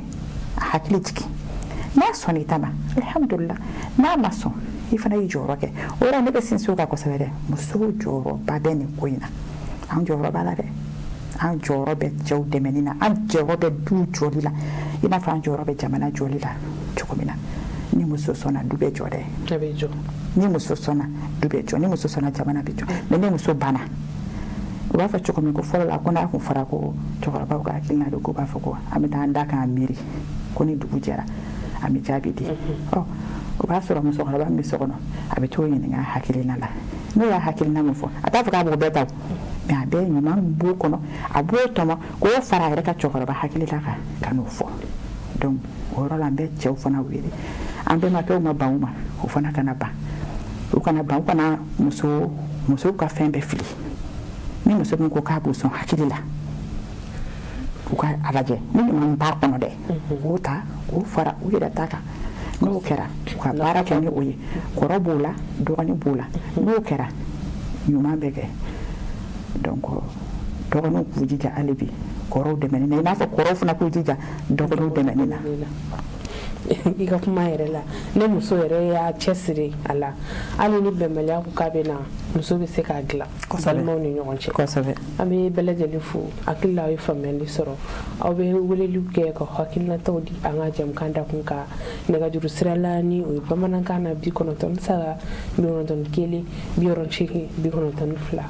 Speaker 2: a hakili jigin. N'a sɔnna i ta ma, alhamdulillah. N'a ma sɔn, i fana y'i jɔyɔrɔ kɛ. O yɔrɔ, ne bɛ sinsin o kan kosɛbɛ dɛ. Musow jɔyɔrɔba bɛ nin ko in na. An jɔyɔrɔ b'a la dɛ. An jɔyɔrɔ bɛ cɛw dɛmɛni na, an jɔyɔrɔ bɛ du jɔli la, i n'a fɔ an jɔyɔrɔ bɛ jamana jɔli la cogo min na. Ni muso sɔnna, du bɛ jɔ dɛ. Ni muso sɔnna, du bɛ jɔ. Ni muso sɔnna, jamana bɛ jɔ. Mais ni muso banna, u b'a fɔ cogo min ko fɔlɔ la, ko n'a kun fɔra ko cɛkɔrɔbaw ka hakilina don, ko b'a fɔ ko an bɛ taa an da k'an miiri, ko ni dugu jɛra, an bɛ jaabi di. Ɔ, o b'a sɔrɔ musokɔrɔba min bɛ so kɔnɔ, a bɛ t'o ɲininka hakilina la. N'o y'a hakilina min fɔ, a t'a fɔ k'a b'o bɛɛ ta o, mais a bɛɛ ɲuman min b'o kɔnɔ, a b'o tɔmɔ k'o fara a yɛrɛ ka cɛkɔrɔba hakilila kan ka n'o fɔ. Donc o yɔrɔ la, an bɛ cɛw fana wele, an bɛnbakɛw ma ban u ma, o fana kana ban, u kana ban, u kana musow ka fɛn bɛɛ fili. Ni muso min ko k'a b'u sɔn hakili la, u ka a lajɛ ni ɲuman b'a kɔnɔ dɛ, u k'o ta k'o fara u yɛrɛ ta kan. N'o kɛra, u ka baara kɛ ni o ye. Kɔrɔ b'o la, dɔgɔnin b'o la. N'o kɛra, ɲuman bɛ kɛ. Donc dɔgɔninw k'u jija hali bi kɔrɔw dɛmɛni na, i n'a fɔ kɔrɔw fana k'u jija dɔgɔninw dɛmɛni na.
Speaker 1: I ka kuma yɛrɛ la, ne muso yɛrɛ y'a cɛsiri a la, hali ni bɛnbaliya ko k'a bɛ na, muso bɛ se k'a dilan balimaw ni ɲɔgɔn cɛ. An bɛ bɛɛ lajɛlen fo. Hakili la, aw ye faamuyali sɔrɔ. Aw bɛ weleliw kɛ ka hakilinataw di an ka jɛmukan dakun kan nɛgɛjuru sira la, ni o ye bamanankan na 93 91 68 92.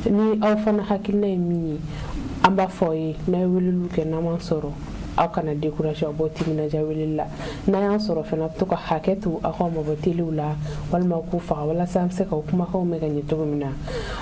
Speaker 1: Ni aw fana hakilina ye min ye, an b'a fɔ aw ye, n'a ye weleliw kɛ, n'an m'an sɔrɔ, aw kana décourager, aw bɔ timinadiya weleli la. N'a y'an sɔrɔ fana, a bɛ to ka hakɛ to, aw ka mabɔ telew la walima k'u faga, walasa an bɛ se ka kumakanw mɛn ka ɲɛ cogo min na.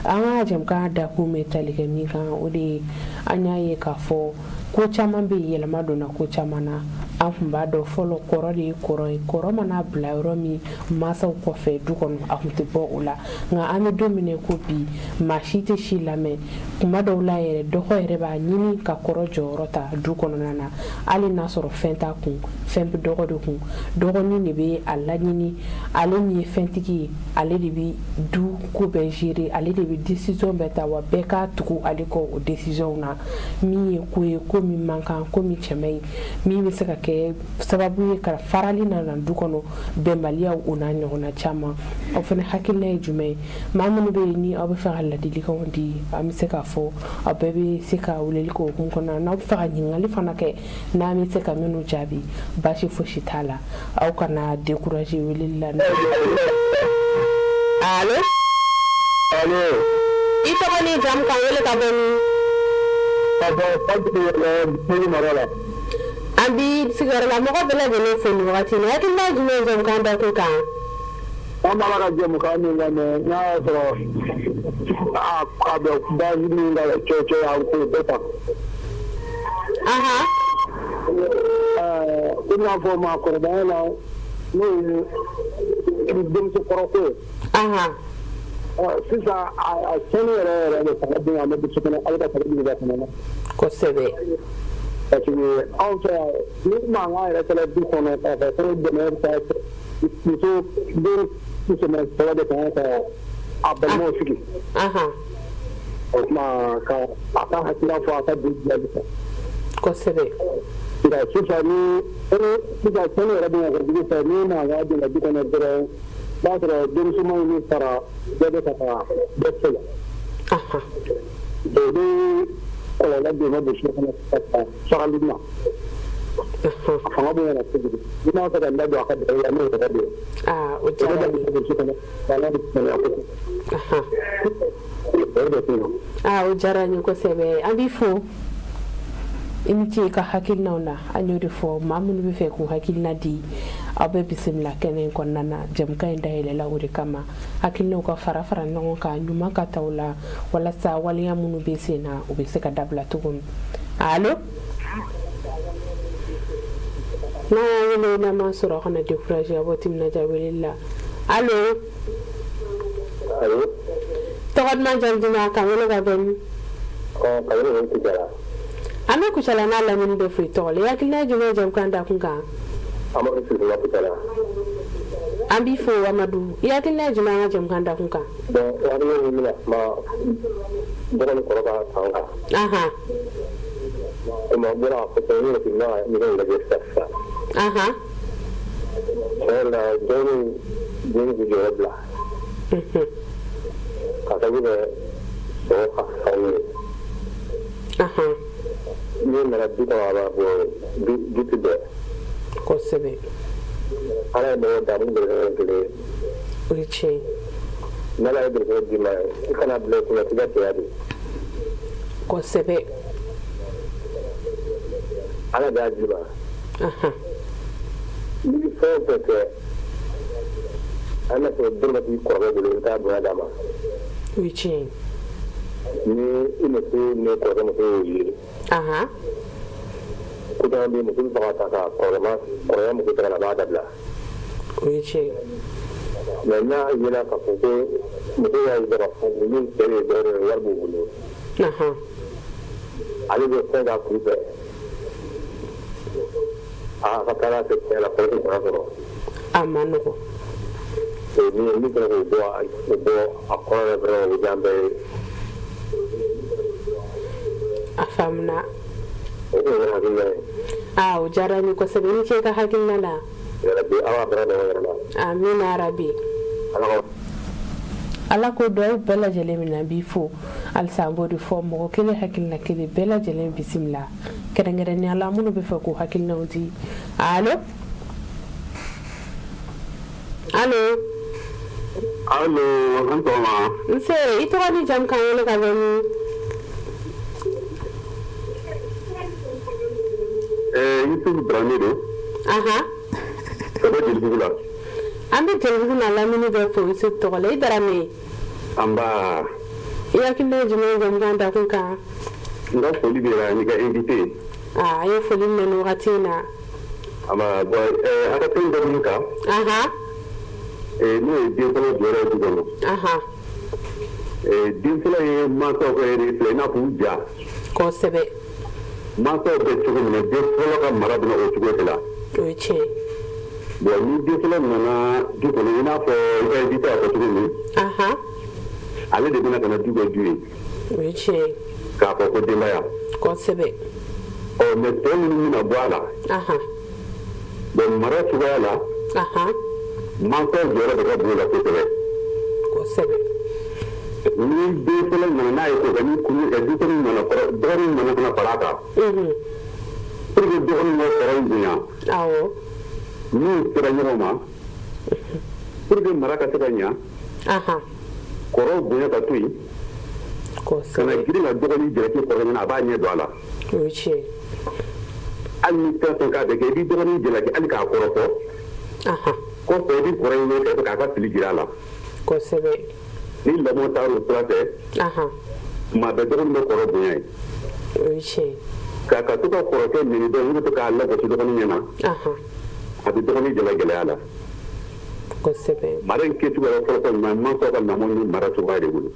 Speaker 1: An ka jɛmukan dakun bɛ tali kɛ min kan, o de ye an y'a ye k'a fɔ ko caman bɛ yen, yɛlɛma donna ko caman na. An tun b'a dɔn fɔlɔ, kɔrɔ de ye kɔrɔ ye. Kɔrɔ mana bila yɔrɔ min mansaw kɔfɛ du kɔnɔ, a tun tɛ bɔ o la. Nka an bɛ don min ko bi, maa si tɛ si lamɛn. Kuma dɔw la yɛrɛ, dɔgɔ yɛrɛ b'a ɲini ka kɔrɔ jɔyɔrɔ ta du kɔnɔna na, hali n'a sɔrɔ fɛn t'a kun, fɛn bɛ dɔgɔ de kun. Dɔgɔnin de bɛ a laɲini, ale min ye fɛntigi ye, ale de bɛ du ko bɛɛ gérer, ale de bɛ décision bɛɛ ta, wa bɛɛ k'a tugu ale kɔ o décision na. Min ye ko ye, ko min man kan, ko min cɛ man ɲi, min bɛ se ka kɛ sababu ye ka farali nana du kɔnɔ, bɛnbaliyaw, o n'a ɲɔgɔnna caman. Aw fana hakilina ye jumɛn ye? Maa minnu bɛ yen, ni aw bɛ fɛ ka ladilikanw di, an bɛ se k'a fɔ aw bɛɛ bɛ se ka weleli kɛ o hukumu kɔnɔna na. N'aw bɛ fɛ ka ɲininkali fana kɛ, n'an bɛ se ka minnu jaabi, baasi fosi t'a la. Aw kana décourager weleli la. Allo?
Speaker 3: Allo?
Speaker 1: I tɔgɔ ni jamu, k'an wele ka bɔ min?
Speaker 3: Ka bɔ Segu mara la.
Speaker 1: An bi sigiyɔrɔ la, mɔgɔ bɛɛ lajɛlen fo nin wagati in na. Hakilina jumɛn ye jɛmukan dakun kan?
Speaker 3: An b'a la ka jɛmukan min lamɛn, n'a y'a sɔrɔ a bɛ basi min ka cɛ cɛ an k'o bɛɛ ta. I n'a fɔ maakɔrɔbaya la, n'o ye denmuso kɔrɔ ko ye. Sisan a tiɲɛni yɛrɛ yɛrɛ de fanga bonya bɛ dusu kɔnɔ, ala ka fanga jigin kɔnɔ na. Parce que anw fɛ yan, ni mankan yɛrɛ kɛra du kɔnɔ k'a fɔ ko dɛmɛ bɛ taa muso den musoman saba de kan ka A balimaw sigi. O tuma ka a ka hakilina fɔ a ka du dilanli kan.
Speaker 1: Kosɛbɛ.
Speaker 3: Nka sisan ni sisan cɛnni yɛrɛ bɛ na kojugu fɛ, ni mankan donna du kɔnɔ dɔrɔn, i b'a sɔrɔ denmusomaw ni fara bɛɛ bɛ ka taa bɛɛ fɛ la. O bɛ kɔlɔlɔ don burusi kɔnɔ ka taa farali ma. A fanga bonyana kojugu. I m'a fɛ ka n da don a ka baro la, n'o yɛrɛ de ye.
Speaker 1: Aa, o diyara n ye.
Speaker 3: Burusi kɔnɔ fanga bɛ bonya kojugu. O de tun don.
Speaker 1: Aa, o diyara n ye kosɛbɛ. An b'i fo, i ni ce i ka hakilinaw na. An y'o de fɔ, maa minnu bɛ fɛ k'u hakilina di, aw bɛ bisimila kɛnɛ in kɔnɔna na. Jɛmukan in dayɛlɛla o de kama, hakilinaw ka fara fara ɲɔgɔn kan, ɲuman ka taw la, walasa waleya minnu bɛ sen na, u bɛ se ka dabila cogo min. Allo, n'a y'a wele, n'a ma sɔrɔ, a kana décourager, a bɔ timinadiya weleli la. Allo?
Speaker 3: Allo?
Speaker 1: Tɔgɔ duman, jamu duman, k'an wele ka bɔ min?
Speaker 3: Ɔ, ka wele ka Kucala.
Speaker 1: An bɛ Kucala n'a lamini bɛɛ fo i tɔgɔ la. I hakilina ye jumɛn ye jɛmukan dakun kan?
Speaker 3: Amadu Sisuma, Kucala.
Speaker 1: An b'i fo, Amadu. I hakilina ye jumɛn an ka jɛmukan dakun kan?
Speaker 3: Bon, hakilina min bɛna kuma dɔgɔ ni kɔrɔ ka fan kan. Komi an bɔra a fɔ, ne yɛrɛ tun bɛna ɲɔgɔn lajɛ sisan sisan. Tiɲɛ yɛrɛ la, dɔgɔninw den k'u jɔyɔrɔ bila. Ka sababu kɛ sɔrɔ ka faamu ye. N'u nana du kɔnɔ, a b'a bɔ du tɛ bɛn. Ala ye mɔgɔ da min gɛrɛsɛgɛ kelen ye.
Speaker 1: O ye tiɲɛ ye.
Speaker 3: N'Ala ye gɛrɛsɛgɛ d'i ma, i kana bila i kunna k'i ka cɛya de. Ala de y'a d'i ma. N'i bɛ fɛn o fɛn kɛ, hali n'a sɔrɔ dɔrɔmɛ t'i kɔrɔkɛ bolo, i bɛ taa bonya d'a ma.
Speaker 1: O ye tiɲɛ ye.
Speaker 3: Ni i muso ni kɔrɔkɛ muso y'o ye, ko caman bɛ yen, muso bɛ fɛ ka ta ka kɔrɔkɛ muso ta ka na, a b'a dabila.
Speaker 1: O ye tiɲɛ ye.
Speaker 3: Mais n'a yera k'a fɔ ko muso y'a ye k'a fɔ olu cɛ ye dɔrɔn ye, wari b'u bolo. Ale bɛ fɛn k'a kun fɛ. A ka taa fɛ tiɲɛ la, kɔrɔkɛ fanga sɔrɔ.
Speaker 1: A ma nɔgɔn.
Speaker 3: O ni min fana k'o bɔ o bɔ a kɔnɔ la vraiment, o bɛ diya an bɛɛ ye.
Speaker 1: A faamuna.
Speaker 3: O tun ye ne hakilina ye.
Speaker 1: Aa, o diyara n ye kosɛbɛ. I ni ce i ka hakilina la.
Speaker 3: Yarabi, Ala ka bɛrɛ bɛn yɛrɛ la.
Speaker 1: Amina yarabi.
Speaker 3: Ala ka
Speaker 1: Ala ko duwawu bɛɛ lajɛlen min na, n b'i fo halisa. An b'o de fɔ, mɔgɔ kelen hakilina kelen, bɛɛ lajɛlen bisimila, kɛrɛnkɛrɛnnenya la minnu bɛ fɛ k'u hakilinaw di. Allo, allo?
Speaker 3: Allo, an sɔgɔma.
Speaker 1: Nse, i tɔgɔ ni jamu, k'an wele ka bɔ min?
Speaker 3: Yusufu Darame don. Ka bɔ Jelibugu la.
Speaker 1: An bɛ Jelibugu n'a lamini bɛɛ fo Yusufu tɔgɔ la. I Darame.
Speaker 3: Nba.
Speaker 1: I hakilina ye jumɛn ye jɛmukan dakun kan?
Speaker 3: N ka foli bɛ la n'i ka invité.
Speaker 1: Aa, an ye foli minɛ nin wagati in na.
Speaker 3: Aba, bon, a ka thème bɛ min kan, n'o ye den fɔlɔ jɔyɔrɔ ye du kɔnɔ. Den fɔlɔ ye mansaw ka yɛrɛ filɛ, i n'a fɔ u ja. Mansaw bɛ cogo min na, den fɔlɔ ka mara bɛna o cogo de la.
Speaker 1: O ye tiɲɛ ye.
Speaker 3: Bon, ni den fɔlɔ nana du kɔnɔ, i n'a fɔ i ka invité y'a fɔ cogo min, ale de bɛna ka na du kɛ du ye.
Speaker 1: O ye tiɲɛ ye.
Speaker 3: K'a fɔ ko denbaya. Ɔ, mais tɔ minnu bɛna bɔ a la, bon, mara cogoya la, mansaw jɔyɔrɔ de ka bon o la kosɛbɛ. Ni den fɔlɔ nana, n'a ye ko kɛ, ni kulu denmisɛnninw nana kɔrɔ, dɔgɔninw nana ka na fara a kan. Pour que dɔgɔninw ka kɔrɔw bonya. N'u sera ɲɔgɔn ma, pour que mara ka se ka ɲa, kɔrɔw bonya ka to yen. Kana girin ka dɔgɔnin jalaki kɔrɔ ɲɛna, a b'a ɲɛ don a la.
Speaker 1: O ye tiɲɛ ye.
Speaker 3: Hali ni fɛn fɛn k'a bɛ kɛ, i b'i dɔgɔnin jalaki hali k'a kɔrɔfɔ. Kɔfɛ, i bɛ kɔrɔ in wele k'a ka fili jira a la. Ni lamɔ taara o sira fɛ, tuma bɛɛ dɔgɔnin bɛ kɔrɔ bonya ye.
Speaker 1: O ye tiɲɛ ye.
Speaker 3: K'a ka to ka kɔrɔkɛ nɛni dɔrɔn, i bɛ to k'a lagosi dɔgɔnin ɲɛna, a bɛ dɔgɔnin jala gɛlɛya la. Mara in kɛcogo yɛrɛ fɔlɔ fɔlɔ ɲuman, mansaw ka lamɔ ni mara cogoya de bolo.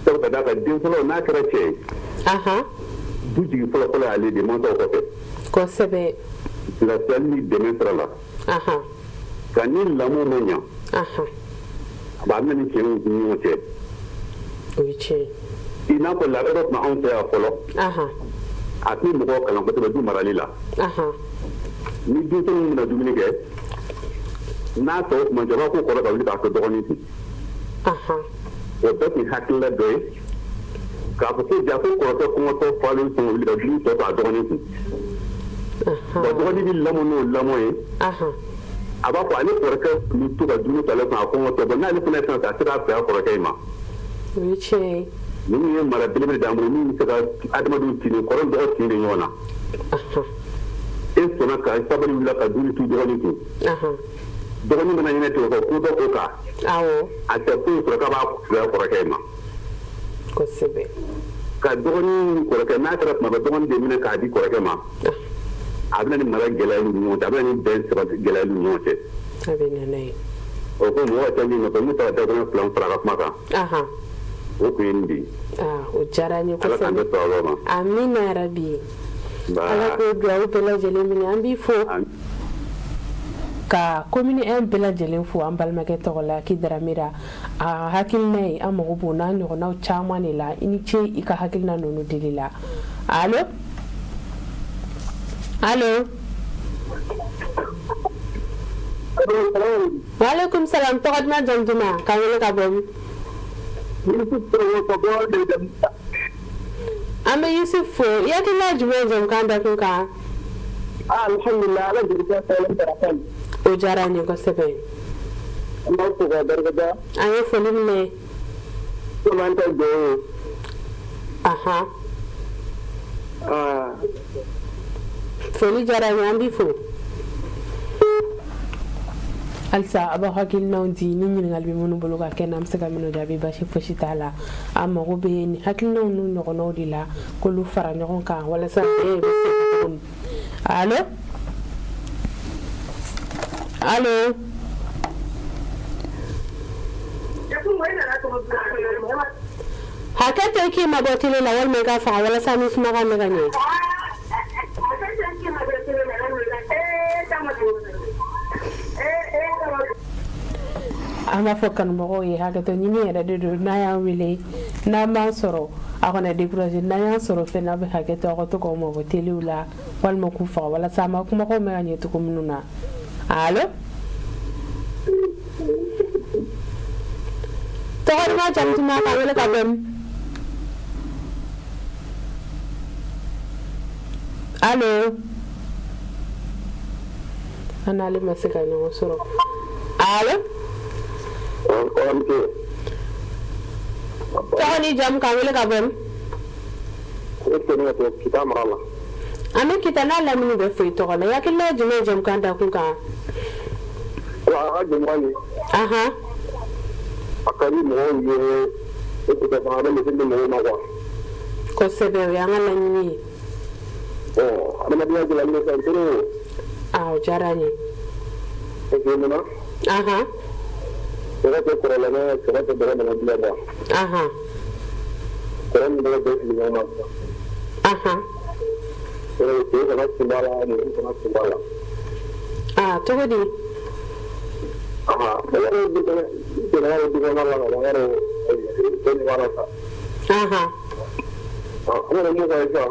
Speaker 3: Sabu ka d'a kan, den fɔlɔ, n'a kɛra cɛ ye, du jigi fɔlɔ fɔlɔ y'ale de, mansaw kɔfɛ. Bilasirali ni dɛmɛ sira la. Nka ni lamɔ ma ɲa, A bɛ na ni cɛw ni ɲɔgɔn cɛ.
Speaker 1: O ye tiɲɛ ye.
Speaker 3: I n'a fɔ laada dɔ tun bɛ anw fɛ yan fɔlɔ. A tun bɛ mɔgɔw kalan kosɛbɛ du marali la. Ni denmisɛnninw bɛna dumuni kɛ, n'a tɔw tun man ca, u b'a fɔ ko kɔrɔ ka wuli k'a to dɔgɔnin kun. O bɛɛ tun ye hakilila dɔ ye k'a fɔ ko ja ko kɔrɔkɛ kɔngɔtɔ falen sɔn wuli ka dumuni tɔ to a dɔgɔnin kun. Bon, dɔgɔnin bɛ lamɔ n'o lamɔ ye. A b'a fɔ ale kɔrɔkɛ tun bɛ to ka dumuni to ale kun a kɔngɔtɔ. Bon, n'ale fana ye fɛn ta, a tɛ se k'a fɛ a kɔrɔkɛ in ma.
Speaker 1: O ye tiɲɛ ye.
Speaker 3: Ninnu ye mara belebele d'an bolo min bɛ se ka adamadenw tin kɔrɔ ni dɔgɔ tin de ɲɔgɔn na. E sɔnna ka sabali wuli ka dumuni to dɔgɔnin kun. Dɔgɔnin mana ɲinɛ tigɛ ka ko dɔ o kan. A tɛ foyi sɔrɔ k'a b'a fisaya kɔrɔkɛ in ma.
Speaker 1: Kosɛbɛ.
Speaker 3: Ka dɔgɔnin kɔrɔkɛ n'a kɛra tuma bɛɛ dɔgɔnin de minɛ k'a di kɔrɔkɛ ma. A bɛ na ni mara gɛlɛya ni ɲɔgɔn cɛ, a bɛ na ni bɛn sabati gɛlɛya ni ɲɔgɔn cɛ.
Speaker 1: A bɛ na n'a ye.
Speaker 3: O ko mɔgɔ ka ca min nɔfɛ, n bɛ fɛ ka dakuruɲɛ fila fara a ka kuma kan. O tun ye nin de ye.
Speaker 1: O diyara n ye
Speaker 3: kosɛbɛ. Ala k'an bɛn sawaba ma.
Speaker 1: Amina yarabi. Ala k'o dugawu bɛɛ lajɛlen minɛ, an b'i fo. Ka commune 1 bɛɛ lajɛlen fo an balimakɛ tɔgɔ la k'i Daramera a hakilina ye, an mago b'o n'a ɲɔgɔnnaw caman de la. I ni ce i ka hakilina ninnu dili la. Allo, allo. Waaleykum salam. Tɔgɔ duman, jamu duman, k'an wele ka bɔ min? An bɛ Yusuf fo. I hakilina ye jumɛn ye jamukan dakun kan?
Speaker 4: Alhamdulillah, Ala
Speaker 1: o diyara an ye kosɛbɛ.
Speaker 4: An b'aw fo k'aw barikada.
Speaker 1: An ye foli minɛ.
Speaker 4: Komi an ta jɔ ye.
Speaker 1: Foli diyara an ye, an b'i fo. Halisa a b'aw hakilinaw di ni ɲininkali bɛ minnu bolo ka kɛ, n'an bɛ se ka minnu jaabi, basi fosi t'a la. An mago bɛ nin hakilinaw n'u ɲɔgɔnnaw de la, k'olu fara ɲɔgɔn kan walasa bɛɛ bɛ se ka cogo min. Allo, allo. Hakɛ to, i k'i mabɔ tele la walima i k'a faga walasa ni kumakan bɛ ka ɲɛ. An b'a fɔ kanubagaw ye hakɛto ɲini yɛrɛ de don. N'a y'an wele, n'an b'an sɔrɔ, aw kana décourager. N'an y'an sɔrɔ fɛn, aw bɛ hakɛ to, aw ka to k'aw mabɔ telew la walima k'u faga walasa an b'a kumakanw mɛn ka ɲɛ cogo minnu na. Allo, tɔgɔ duman, jamu duman, k'an wele ka bɔ min? Allo, an n'ale ma se ka ɲɔgɔn sɔrɔ. Allo, tɔgɔ ni jamu, k'an wele ka bɔ min?
Speaker 4: Kita mara la.
Speaker 1: An bɛ Kita n'a lamini bɛɛ fo i tɔgɔ la. I hakilina ye jumɛn ye jamukan dakun kan?
Speaker 4: Wa a ka jamukan nin, a ka di mɔgɔw ye, e tɛ fana a bɛ misi di mɔgɔw ma quoi.
Speaker 1: Kosɛbɛ, o y'an ka laɲini ye.
Speaker 4: Bon, adamadenya gɛlɛyalen bɛ sisan trop.
Speaker 1: Aa, o diyara n ye.
Speaker 4: Parce que mun na? Kɔrɔ tɛ kɔrɔ lamɛn, kɔrɔ tɛ dɔgɔ lamɛn bilen quoi. Kɔrɔ ni dɔgɔ bɛɛ fili ɲɔgɔn ma sisan. Cɛ fana kun b'a la, muso fana kun b'a la.
Speaker 1: Aa, cogo di?
Speaker 4: Mɔgɔ dɔw bɛ gɛlɛya bɛ du kɔnɔna la ka ban, yarɔ cɛ nin b'a la sa. An kɔni mun ka ɲi sisan.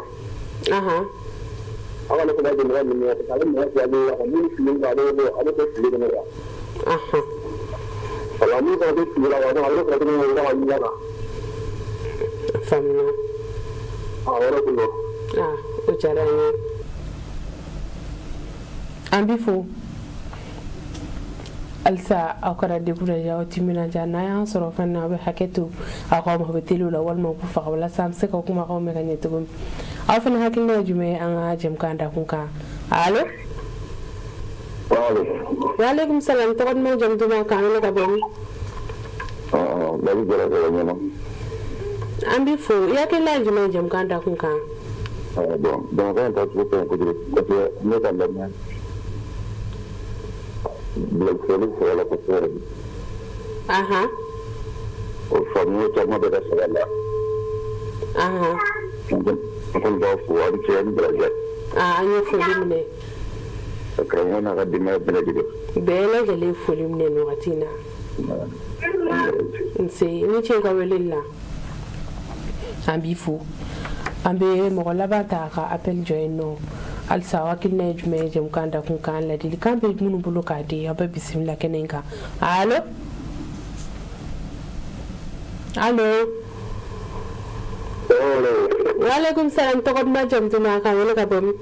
Speaker 4: Aw kana fana don mɔgɔ ninnu parce que a bɛ mɔgɔ fila bɛ a minnu fili a bɛ a bɛ kɛ fili kɔnɔ quoi. Wala min fana bɛ fili la quoi, donc a bɛ fana tuguni ka ɲuman kan.
Speaker 1: Faamuna.
Speaker 4: A yɔrɔ kun don.
Speaker 1: Aa, o diyara n ye. An b'i fo. Halisa aw kana décourager, aw timinandiya. N'a y'an sɔrɔ fɛn na, aw bɛ hakɛ to, aw k'aw mabɔ telew la walima k'u faga walasa an bɛ se ka kumakanw mɛn ka ɲɛ cogo min. Aw fana hakilina ye jumɛn ye an ka jɛmukan dakun kan? Allo, waaleykum salam. Tɔgɔ duman, jamu duman, k'an wele ka bɔ min? An b'i fo. I hakilina ye jumɛn ye jɛmukan dakun kan?
Speaker 3: Bon, jɛmukan in tacogo ka ɲi kojugu parce que ne ka lamɛn bilasirali sɔrɔ la kosɛbɛ. O faamuya caman bɛ ka sɔrɔ a la. N kɔni b'aw fo, aw ni ce, aw ni baraji.
Speaker 1: An ye foli minɛ.
Speaker 3: Karamɔgɔ n'a ka denbaya bɛɛ lajɛlen.
Speaker 1: Bɛɛ lajɛlen foli minɛ nin wagati in na. Nse, i ni ce i ka weleli la. An b'i fo. An bɛ mɔgɔ laban ta ka appel jɔ yen nɔ. Halisa, aw hakilina ye jumɛn ye jɛmukan dakun kan? Ladilikan bɛ minnu bolo k'a di, aw bɛ bisimila kɛnɛ in kan. Allo, allo. Waaleykum salam. Tɔgɔ duman, jamu duman, k'an wele ka bɔ min?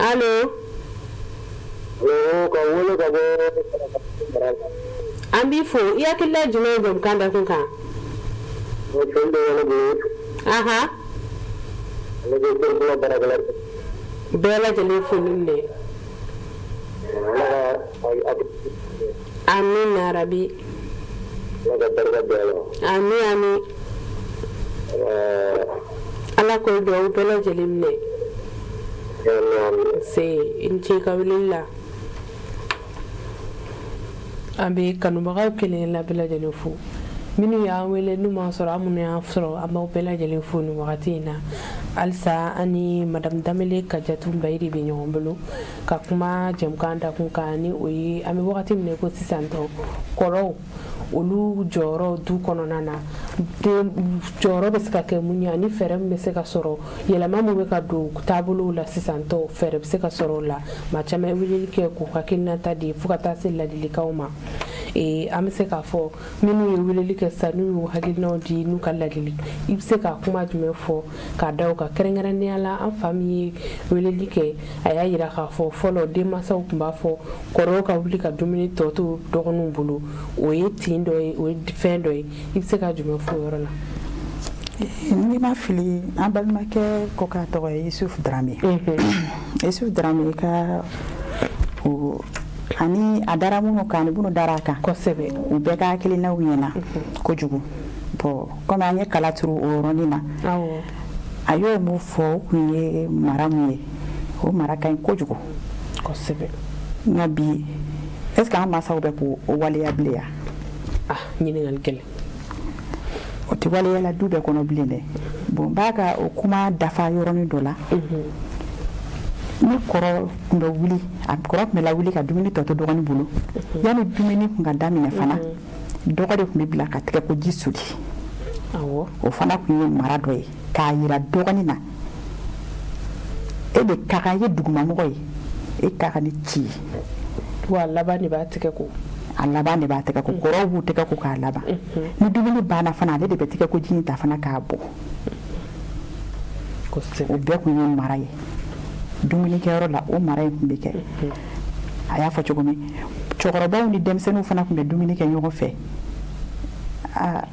Speaker 1: Allo.
Speaker 4: Ka wele ka bɔ.
Speaker 1: An b'i fo. I hakilina ye jumɛn ye jɛmukan dakun kan?
Speaker 4: Fɛn bɛ ne bolo. Ne bɛ kura baarakɛla.
Speaker 1: Bɛɛ lajɛlen foli minɛ.
Speaker 4: Ala ka
Speaker 1: Amin ya rabi.
Speaker 4: Ala ka barika don a la.
Speaker 1: Amin, amin. Ala k'o dugawu bɛɛ lajɛlen minɛ. Se, i ni ce i ka weleli la. An bɛ kanubagaw kelen kelenna bɛɛ lajɛlen fo, minnu y'an wele, n'u m'an sɔrɔ, an minnu y'an sɔrɔ, an b'aw bɛɛ lajɛlen fo nin wagati in na. Halisa, an ni Madame Danbele Kajatu Mbayi de bɛ ɲɔgɔn bolo ka kuma jɛmukan dakun kan, ni o ye an bɛ wagati min na ko sisan tɔ, kɔrɔw, olu jɔyɔrɔ du kɔnɔna na, den jɔyɔrɔ bɛ se ka kɛ mun ye, ani fɛɛrɛ min bɛ se ka sɔrɔ, yɛlɛma min bɛ ka don taabolow la sisan tɔ, fɛɛrɛ bɛ se ka sɔrɔ o la. Maa caman ye weleli kɛ k'u hakilinata di, fo ka taa se ladilikanw ma. An bɛ se k'a fɔ, minnu ye weleli kɛ sisan, n'u y'u hakilinaw di n'u ka ladili, i bɛ se ka kuma jumɛn fɔ k'a da o kan? Kɛrɛnkɛrɛnnenya la, an fa min ye weleli kɛ, a y'a jira k'a fɔ fɔlɔ, denmansaw tun b'a fɔ kɔrɔw ka wuli ka dumuni tɔ to dɔgɔninw bolo. O ye tin dɔ ye, o ye fɛn dɔ ye. I bɛ se ka jumɛn fɔ o yɔrɔ la?
Speaker 2: N'i ma fili, an balimakɛ ko k'a tɔgɔ ye Yusuf Darame. Yusuf Darame ka o ani a dara minnu kan, ani minnu dara a kan, u bɛɛ ka hakilinaw ɲɛna kojugu. Bon, komi an ye kala turu o yɔrɔnin na, a y'o mun fɔ, o kun ye mara mun ye, o mara ka ɲi kojugu. Nka bi, est ce que an mansaw bɛ k'o waleya bilen ya?
Speaker 1: Ah, ɲininkali gɛlɛn.
Speaker 2: O tɛ waleya la du bɛɛ kɔnɔ bilen dɛ. Bon, n b'a ka o kuma dafa yɔrɔnin dɔ la. Ni kɔrɔ tun bɛ wuli, a kɔrɔ tun bɛ lawuli ka dumuni tɔ to dɔgɔnin bolo. Yanni dumuni tun ka daminɛ fana, dɔgɔ de tun bɛ bila ka tɛgɛ ko ji soli. O fana tun ye mara dɔ ye k'a yira dɔgɔnin na, e de ka kan, i ye dugumamɔgɔ ye, e ka kan ni ci ye.
Speaker 1: Wa a laban de b'a tɛgɛ ko.
Speaker 2: A laban de b'a tɛgɛ ko. Kɔrɔw b'u tɛgɛ ko k'a laban. Ni dumuni banna fana, ale de bɛ tɛgɛ ko ji in ta fana k'a bɔ. O bɛɛ tun ye mara ye dumunikɛyɔrɔ la. O mara in tun bɛ kɛ. A y'a fɔ cogo min, cɛkɔrɔbaw ni denmisɛnninw fana tun bɛ dumuni kɛ ɲɔgɔn fɛ. Aa,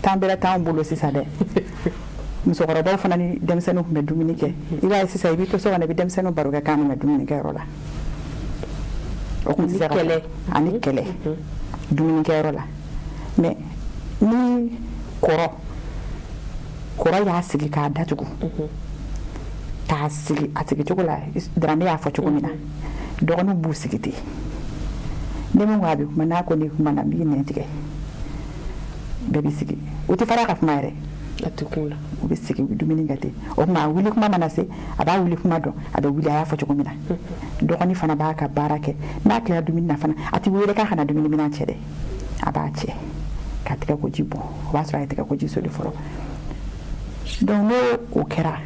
Speaker 2: temps bɛrɛ t'anw bolo sisan dɛ. Musokɔrɔbaw fana ni denmisɛnninw tun bɛ dumuni kɛ. I b'a ye sisan, i bɛ to so kɔnɔ, i bɛ denmisɛnninw baro kɛ kan mɛn dumunikɛyɔrɔ la. O tun tɛ se ka
Speaker 1: kɛlɛ.
Speaker 2: Ani kɛlɛ dumunikɛyɔrɔ la. Mais ni kɔrɔ y'a sigi k'a datugu, k'a sigi a sigicogo la, Darame y'a fɔ cogo min na, dɔgɔninw b'u sigi ten. Ni min ko a bɛ kuma, n'a ko ni kuma na, n b'i nɛn tigɛ, bɛɛ bɛ sigi, u tɛ fara ka kuma yɛrɛ.
Speaker 1: A tɛ kun la.
Speaker 2: U bɛ sigi, u bɛ dumuni kɛ ten. O tuma, a wuli kuma mana se, a b'a wuli kuma dɔn, a bɛ wuli, a y'a fɔ cogo min na. Dɔgɔnin fana b'a ka baara kɛ. N'a tilara dumuni na fana, a tɛ wele k'a kana dumuni minɛn cɛ dɛ. A b'a cɛ ka tɛgɛ ko ji bɔn, o b'a sɔrɔ a ye tɛgɛ ko ji soli fɔlɔ. Donc n'o o kɛra,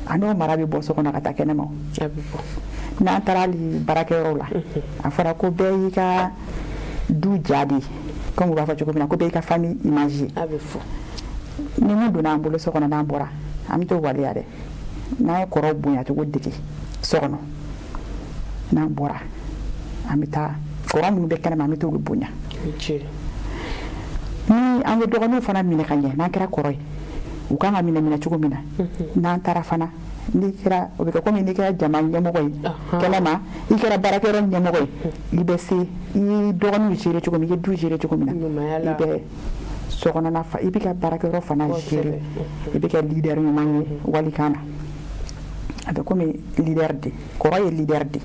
Speaker 2: a n'o mara bɛ bɔ so kɔnɔ ka taa kɛnɛma.
Speaker 1: A bɛ bɔ.
Speaker 2: N'an taara hali baarakɛyɔrɔw la, a fɔra ko bɛɛ y'i ka du ja de ye, comme u b'a fɔ cogo min na, ko bɛɛ y'i ka famille image ye.
Speaker 1: A bɛ fɔ.
Speaker 2: Ni mun donna an bolo so kɔnɔ, n'an bɔra, an bɛ t'o waleya dɛ. N'an ye kɔrɔw bonyacogo dege so kɔnɔ, n'an bɔra, an bɛ taa kɔrɔ minnu bɛ kɛnɛma, an bɛ t'olu bonya. Ni an ye dɔgɔninw fana minɛ ka ɲɛ, n'an kɛra kɔrɔ ye, u kan ka minɛ minɛ cogo min na, n'an taara fana, n'i kɛra, o bɛ kɛ komi n'i kɛra jama ɲɛmɔgɔ ye kɛnɛma, i kɛra baarakɛyɔrɔ ɲɛmɔgɔ ye, i bɛ se i dɔgɔninw gérer cogo min, i ye du gérer cogo min na, i bɛ sokɔnɔna fa, i bɛ ka baarakɛyɔrɔ fana gérer, i bɛ kɛ leader ɲuman ye walikan na. A bɛ komi leader de, kɔrɔ ye leader de.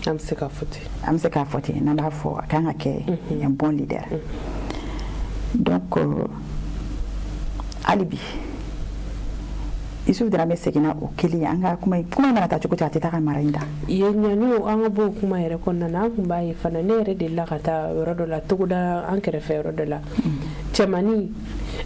Speaker 1: An bɛ se k'a fɔ ten.
Speaker 2: An bɛ se k'a fɔ ten. N'an b'a fɔ, a kan ka kɛ un bon leader. Donc hali bi, Isufu Darame seginna o kelen an ka kuma kuma mana taa cogo cogo, a tɛ taa ka mara in da.
Speaker 1: Ye ɲani an ka bɔ o kuma yɛrɛ kɔnɔna na, an tun b'a ye fana, ne yɛrɛ delila ka taa yɔrɔ dɔ la, togoda an kɛrɛfɛ yɔrɔ dɔ la, cɛmannin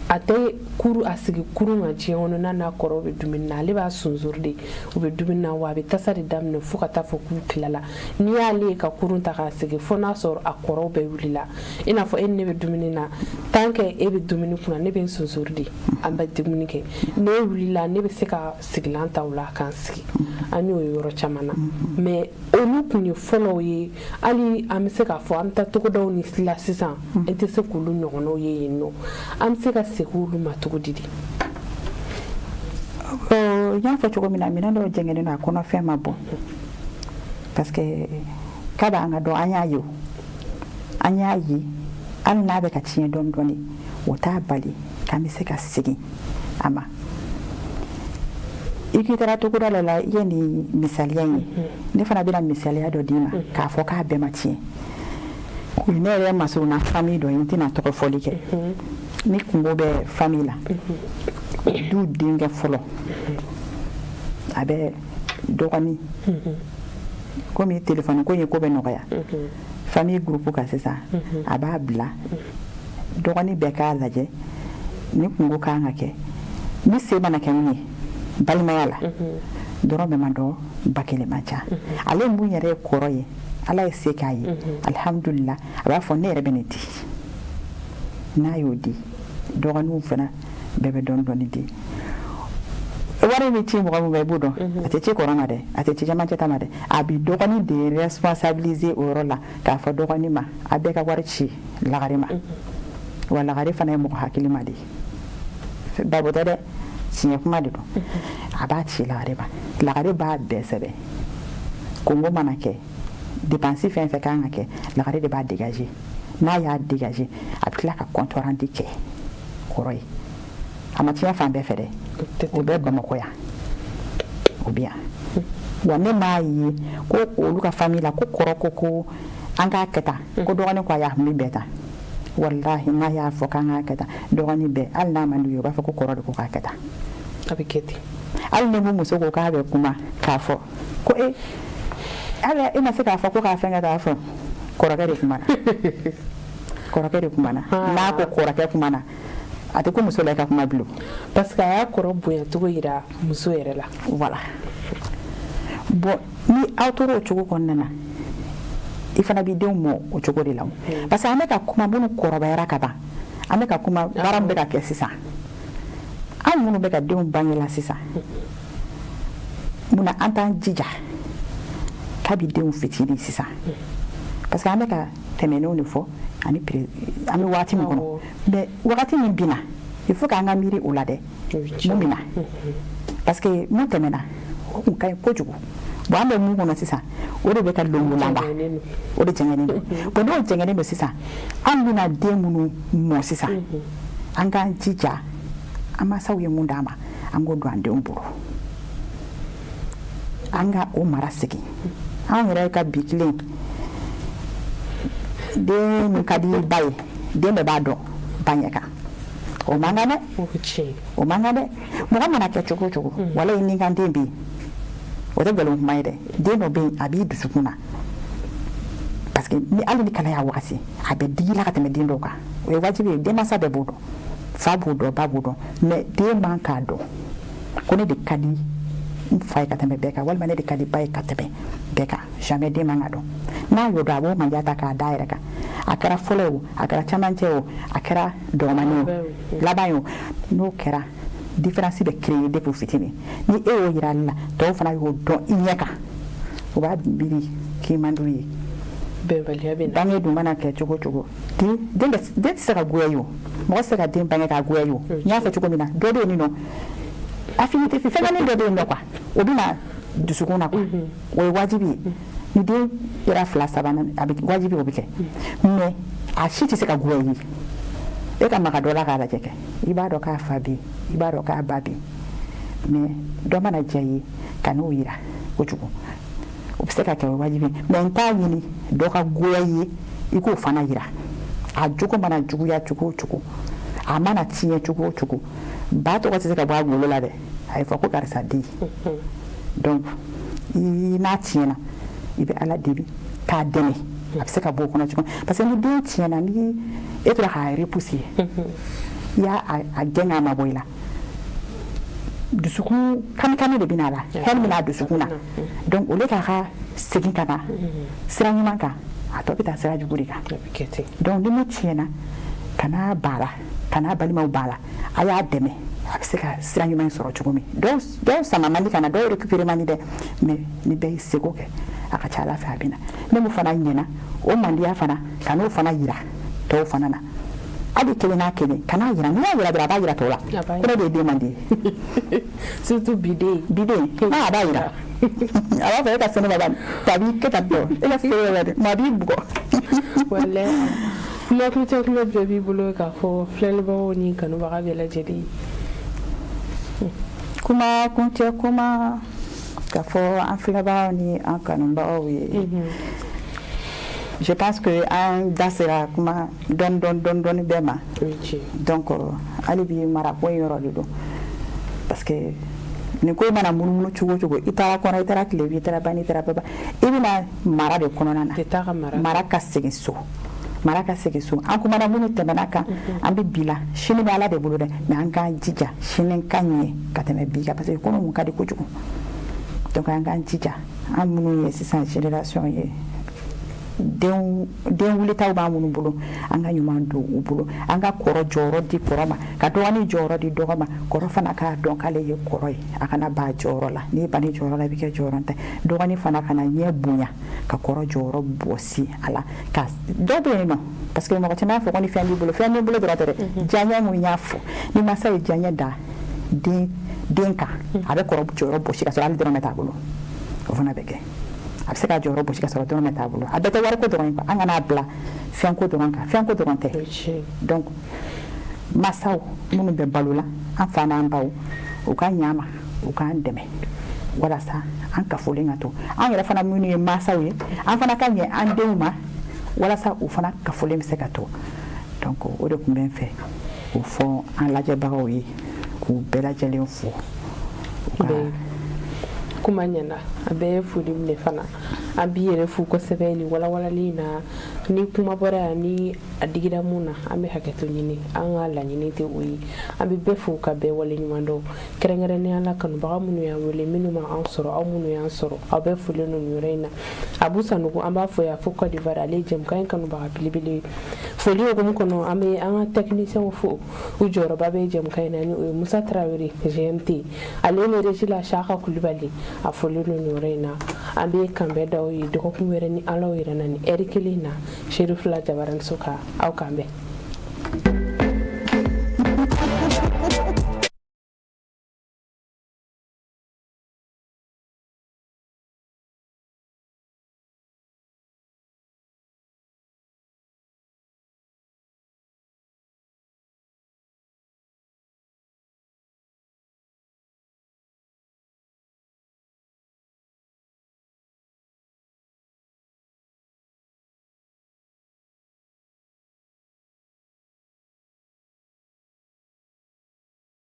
Speaker 1: a tɛ kuru a sigi kurun kan diɲɛ kɔnɔ n'a n'a kɔrɔw bɛ dumuni na. Ale b'a sonsori de, u bɛ dumuni na wa, a bɛ tasa de daminɛ fo ka taa fɔ k'u tilala. N'i y'ale ye ka kurun ta k'a sigi, fo n'a sɔrɔ a kɔrɔw bɛɛ wulila. I n'a fɔ e ni ne bɛ dumuni na, tant que e bɛ dumuni kunna, ne bɛ n sonsori de, an bɛ dumuni kɛ. Ne wulila, ne bɛ se ka sigilan ta o la k'an sigi. An y'o ye yɔrɔ caman na, mais olu tun ye fɔlɔw ye. Hali an bɛ se k'a fɔ an bɛ taa togodaw ni la sisan, an tɛ se k'olu ɲɔgɔnnaw ye yen nɔ. An bɛ se ka segin olu ma cogo di de?
Speaker 2: N y'a fɔ cogo min na, minɛn dɔw jɛngɛnnen don, a kɔnɔfɛn ma bɔ, parce que kaba an ka dɔn, an y'a ye o, an y'a ye, hali n'a bɛ ka tiɲɛ dɔɔni dɔɔni, o t'a bali k'an bɛ se ka segin a ma. I k'i taara togoda dɔ la, i ye nin misaliya in ye, ne fana bɛna misaliya dɔ d'i ma k'a fɔ k'a bɛɛ ma tiɲɛ. O ye ne yɛrɛ masurunna famille dɔ ye, n tɛna tɔgɔ fɔli kɛ. Ni kungo bɛ famille la, du denkɛ fɔlɔ a bɛ dɔgɔnin, komi téléphone ko in ye ko bɛ nɔgɔya, famille groupe kan sisan, a b'a bila dɔgɔnin bɛɛ k'a lajɛ ni kungo kan ka kɛ, ni se mana kɛ min ye balimaya la, dɔrɔn bɛɛ ma dɔn, ba kelen man ca. Ale mun yɛrɛ ye kɔrɔ ye, Ala ye se k'a ye, alihamudulila, a b'a fɔ ne yɛrɛ bɛ nin di. N'a y'o di, dɔgɔninw fana bɛɛ bɛ dɔɔni dɔɔni di. Wari bɛ ci mɔgɔ min ma, i b'o dɔn, a tɛ ci kɔrɔ ma dɛ, a tɛ ci cɛmancɛ ta ma dɛ. A bɛ dɔgɔnin de responsabiliser o yɔrɔ la, k'a fɔ dɔgɔnin ma a bɛɛ ka wari ci lagare ma. Wa lagare fana ye mɔgɔ hakilima de ye, babo tɛ dɛ, tiɲɛ kuma de don. A b'a ci lagare ma, lagare b'a bɛɛ sɛbɛn. Kungo mana kɛ, dépense fɛn fɛn kan ka kɛ, lagare de b'a dégager. N'a y'a dégager, a bɛ tila ka compte rendu kɛ kɔrɔ ye. A ma tiɲɛ fan bɛɛ fɛ dɛ, o bɛ Bamakɔ yan, o bɛ yan. Wa ne m'a ye ko olu ka famille la ko kɔrɔ ko ko an k'a kɛ tan, ko dɔgɔnin ko a y'a kun bɛɛ tan. Walahi, n'a y'a fɔ k'an k'a kɛ tan, dɔgɔnin bɛɛ, hali n'a man d'u ye, u b'a fɔ ko kɔrɔ de ko k'a kɛ tan.
Speaker 1: A bɛ kɛ ten.
Speaker 2: Hali ni mun muso ko k'a bɛ kuma k'a fɔ ko e hali e ma se k'a fɔ ko k'a fɛn kɛ, k'a fɔ kɔrɔkɛ de kumana, kɔrɔkɛ de kumana. N'a ko kɔrɔkɛ kumana, a tɛ ko muso la i ka kuma bilen.
Speaker 1: Parce que a y'a kɔrɔ bonyacogo yira muso yɛrɛ la.
Speaker 2: Voilà. Bon, ni aw tora o cogo kɔnɔna na, i fana b'i denw mɔ o cogo de la o, parce que an bɛ ka kuma minnu kɔrɔbayara ka ban, an bɛ ka kuma baara min bɛ ka kɛ sisan, an minnu bɛ ka denw bange la sisan, munna an t'an jija kabi denw fitinin sisan? Parce que an bɛ ka tɛmɛnenw de fɔ ani an bɛ waati min kɔnɔ, mais wagati min bɛ na, il faut k'an ka miiri o la dɛ, mun bɛ na, parce que mun tɛmɛna, o kun ka ɲi kojugu. Bon, an bɛ mun kɔnɔ sisan, o de bɛ ka longolanda, o de jɛngɛnen don. Bon, n'o jɛngɛnen don sisan, an bɛna den minnu mɔ sisan, an k'an jija, an mansaw ye mun d'an ma, an k'o don an denw bolo, an ka o mara segin. Anw yɛrɛ ka bi kelen, den min ka di ba ye, den bɛɛ b'a dɔn ba ɲɛ kan, o man kan dɛ, o man kan dɛ. Mɔgɔ mana kɛ cogo o cogo, walayi, ni ka den bɛ yen, o tɛ nkalon kuma ye dɛ. Den dɔ bɛ yen, a b'i dusukun na, parce que ni hali ni kala y'a wagati, a bɛ digi la ka tɛmɛ den dɔw kan. O ye wajibi ye, denmansa bɛɛ b'o dɔn, fa b'o dɔn, ba b'o dɔn, mais den man k'a dɔn ko ne de ka di n fa ye ka tɛmɛ bɛɛ kan, walima ne de ka di ba ye ka tɛmɛ bɛɛ kan. Jamais den man ka dɔn. N'a y'o dɔn, a b'o mandiya ta k'a da a yɛrɛ kan. A kɛra fɔlɔ ye o, a kɛra camancɛ ye o, a kɛra dɔgɔmanin ye o, laban ye o, n'o kɛra, différence bɛ créer depuis fitinin. Ni e y'o yira ale la, tɔw fana y'o dɔn i ɲɛ kan, u b'a miiri k'i man d'u ye.
Speaker 1: Bɛnbaliya bɛ na.
Speaker 2: Bange dun mana kɛ cogo o cogo, den den tɛ se ka goya ye o, mɔgɔ tɛ se ka den bange k'a goya ye o. N y'a fɔ cogo min na, dɔ bɛ yen nɔ, affinité fɛngɛnin dɔ bɛ yen nɔ quoi, o bɛ na dusukun na quoi, o ye wajibi ye. Ni den kɛra fila sabanan, a bɛ wajibi, o bɛ kɛ, mais a si tɛ se ka goya i ye. E ka maga dɔ la k'a lajɛ kɛ, i b'a dɔn k'a fa bɛ yen, i b'a dɔn k'a ba bɛ yen, mais dɔ mana diya i ye ka n'o yira kojugu, o bɛ se ka kɛ, o ye wajibi ye. Mais n t'a ɲini dɔ ka goya i ye, i k'o fana yira. A jogo mana juguya cogo o cogo, A mana tiɲɛ cogo o cogo, ba tɔgɔ tɛ se ka bɔ a golo la dɛ, a ye fɔ ko karisa den. Donc i n'a tiɲɛna, i bɛ Ala deli k'a dɛmɛ, a bɛ se ka bɔ o kɔnɔ cogo, parce que ni den tiɲɛna, ni e tora k'a repousser, i y'a a gɛn k'a mabɔ i la, dusukun kami kami de bɛ na a la, hɛrɛ bɛ n'a dusukun na. Donc au lieu k'a ka segin ka na sira ɲuman kan, a tɔ bɛ taa sira jugu de kan. Donc ni mun tiɲɛna, kana ba la, kana balimaw ba la, a y'a dɛmɛ, a bɛ se ka sira ɲuman sɔrɔ cogo min. Dɔw sama man di ka na, dɔw récupérer man di dɛ, mais ni bɛɛ y'i seko kɛ, a ka ca Ala fɛ, a bɛ na. Ne mun fana ɲɛna, o mandiya fana, ka n'o fana yira tɔw fana na, hali kelen n'a kelen, kana yira. N'i y'a yira dɔrɔn, a b'a yira tɔw la ko ne de ye den man di ye.
Speaker 1: Surtout biden.
Speaker 2: Biden n'a, a b'a yira, a b'a fɔ e ka sɛnɛ ma ban, a b'i kɛ tan tɔ, e ka sɛnɛ ma ban, maa b'i bugɔ.
Speaker 1: Walayi, kuma kuncɛ kuma bɛɛ b'i bolo k'a fɔ filɛlibagaw ni kanubaga bɛɛ lajɛlen.
Speaker 2: Kuma kuncɛ kuma k'a fɔ an filɛbagaw ni an kanubagaw ye, je pense que an da sera kuma dɔɔni dɔɔni dɔɔni dɔɔni bɛɛ ma. Donc hali bi, marako in yɔrɔ de don, parce que nin ko in mana munumunu cogo o cogo, i taara kɔnɔ, i taara tile, i taara ban, i taara baba, i bɛna mara de kɔnɔna na. Mara ka segin so, mara ka segin so. An kumana minnu tɛmɛna kan, an bɛ bi la, sini bɛ Ala de bolo dɛ, mais an k'an jija sini ka ɲɛ ka tɛmɛ bi kan, parce que kɔnɔ mun ka di kojugu. Donc an k'an jija, an minnu ye sisan génération ye, den wulitaw b'an minnu bolo, an ka ɲuman don u bolo, an ka kɔrɔ jɔyɔrɔ di kɔrɔ ma, ka dɔgɔnin jɔyɔrɔ di dɔgɔ ma. Kɔrɔ fana k'a dɔn k'ale ye kɔrɔ ye, a kana ba jɔyɔrɔ la. N'i banni jɔyɔrɔ la, i bɛ kɛ jɔyɔrɔ tɛ. Dɔgɔnin fana kana ɲɛ bonya ka kɔrɔ jɔyɔrɔ bɔsi a la. Ka dɔw bɛ yen nɔ, parce que mɔgɔ caman b'a fɔ ko ni fɛn b'i bolo, fɛn b'i bolo dɔrɔn tɛ dɛ. Diyaɲɛ mun y'a fɔ, ni mansa ye diyaɲɛ da den kan, a bɛ kɔrɔ jɔyɔrɔ bɔsi ka sɔrɔ hali dɔrɔmɛ t'a bolo. O fana bɛ kɛ, a bɛ se ka jɔyɔrɔ gosi ka sɔrɔ dɔrɔmɛ t'a bolo. A bɛɛ tɛ wariko dɔrɔn ye, an kana bila fɛnko dɔrɔn kan, fɛnko dɔrɔn tɛ. Donc masaw minnu bɛ balo la, an fa n'an baw, u ka ɲa ma, u k'an dɛmɛ walasa an kafolen ka to. An yɛrɛ fana minnu ye masaw ye, an fana ka ɲɛ an denw ma walasa u fana kafolen bɛ se ka to. Donc o de tun bɛ n fɛ k'o fɔ an lajɛbagaw ye, k'u bɛɛ lajɛlen fo.
Speaker 1: Kuma ɲɛna, a bɛɛ ye foli minɛ fana. An b'i yɛrɛ fo kosɛbɛ ni walawalali in na. Ni kuma bɔra yan ni a digira mun na, an bɛ hakɛto ɲini, an ka laɲini tɛ o ye. An bɛ bɛɛ fo ka bɛɛ waleɲuman dɔn, kɛrɛnkɛrɛnnenya la kanubaga minnu y'an wele, minnu ma an sɔrɔ, aw minnu y'an sɔrɔ, aw bɛɛ folen don nin yɔrɔ in na. Abu Sanogo, an b'a fɔ yan fo Côte d'Ivoire, ale ye jɛmukan in kanubaga belebele ye. Foli hukumu kɔnɔ, an bɛ an ka techniciens fo, u jɔyɔrɔba bɛ jɛmukan in na, ni o ye Musa Tarawele GMT, ale ni régie la Saka Kulibali, a folen don nin yɔrɔ in na. An bɛ kanbɛn d'aw ye dɔgɔkun wɛrɛ ni Ala yɛrɛ na, ni ɛri kelen na, Seeri fila jabaraniso kan. Aw k'an bɛn.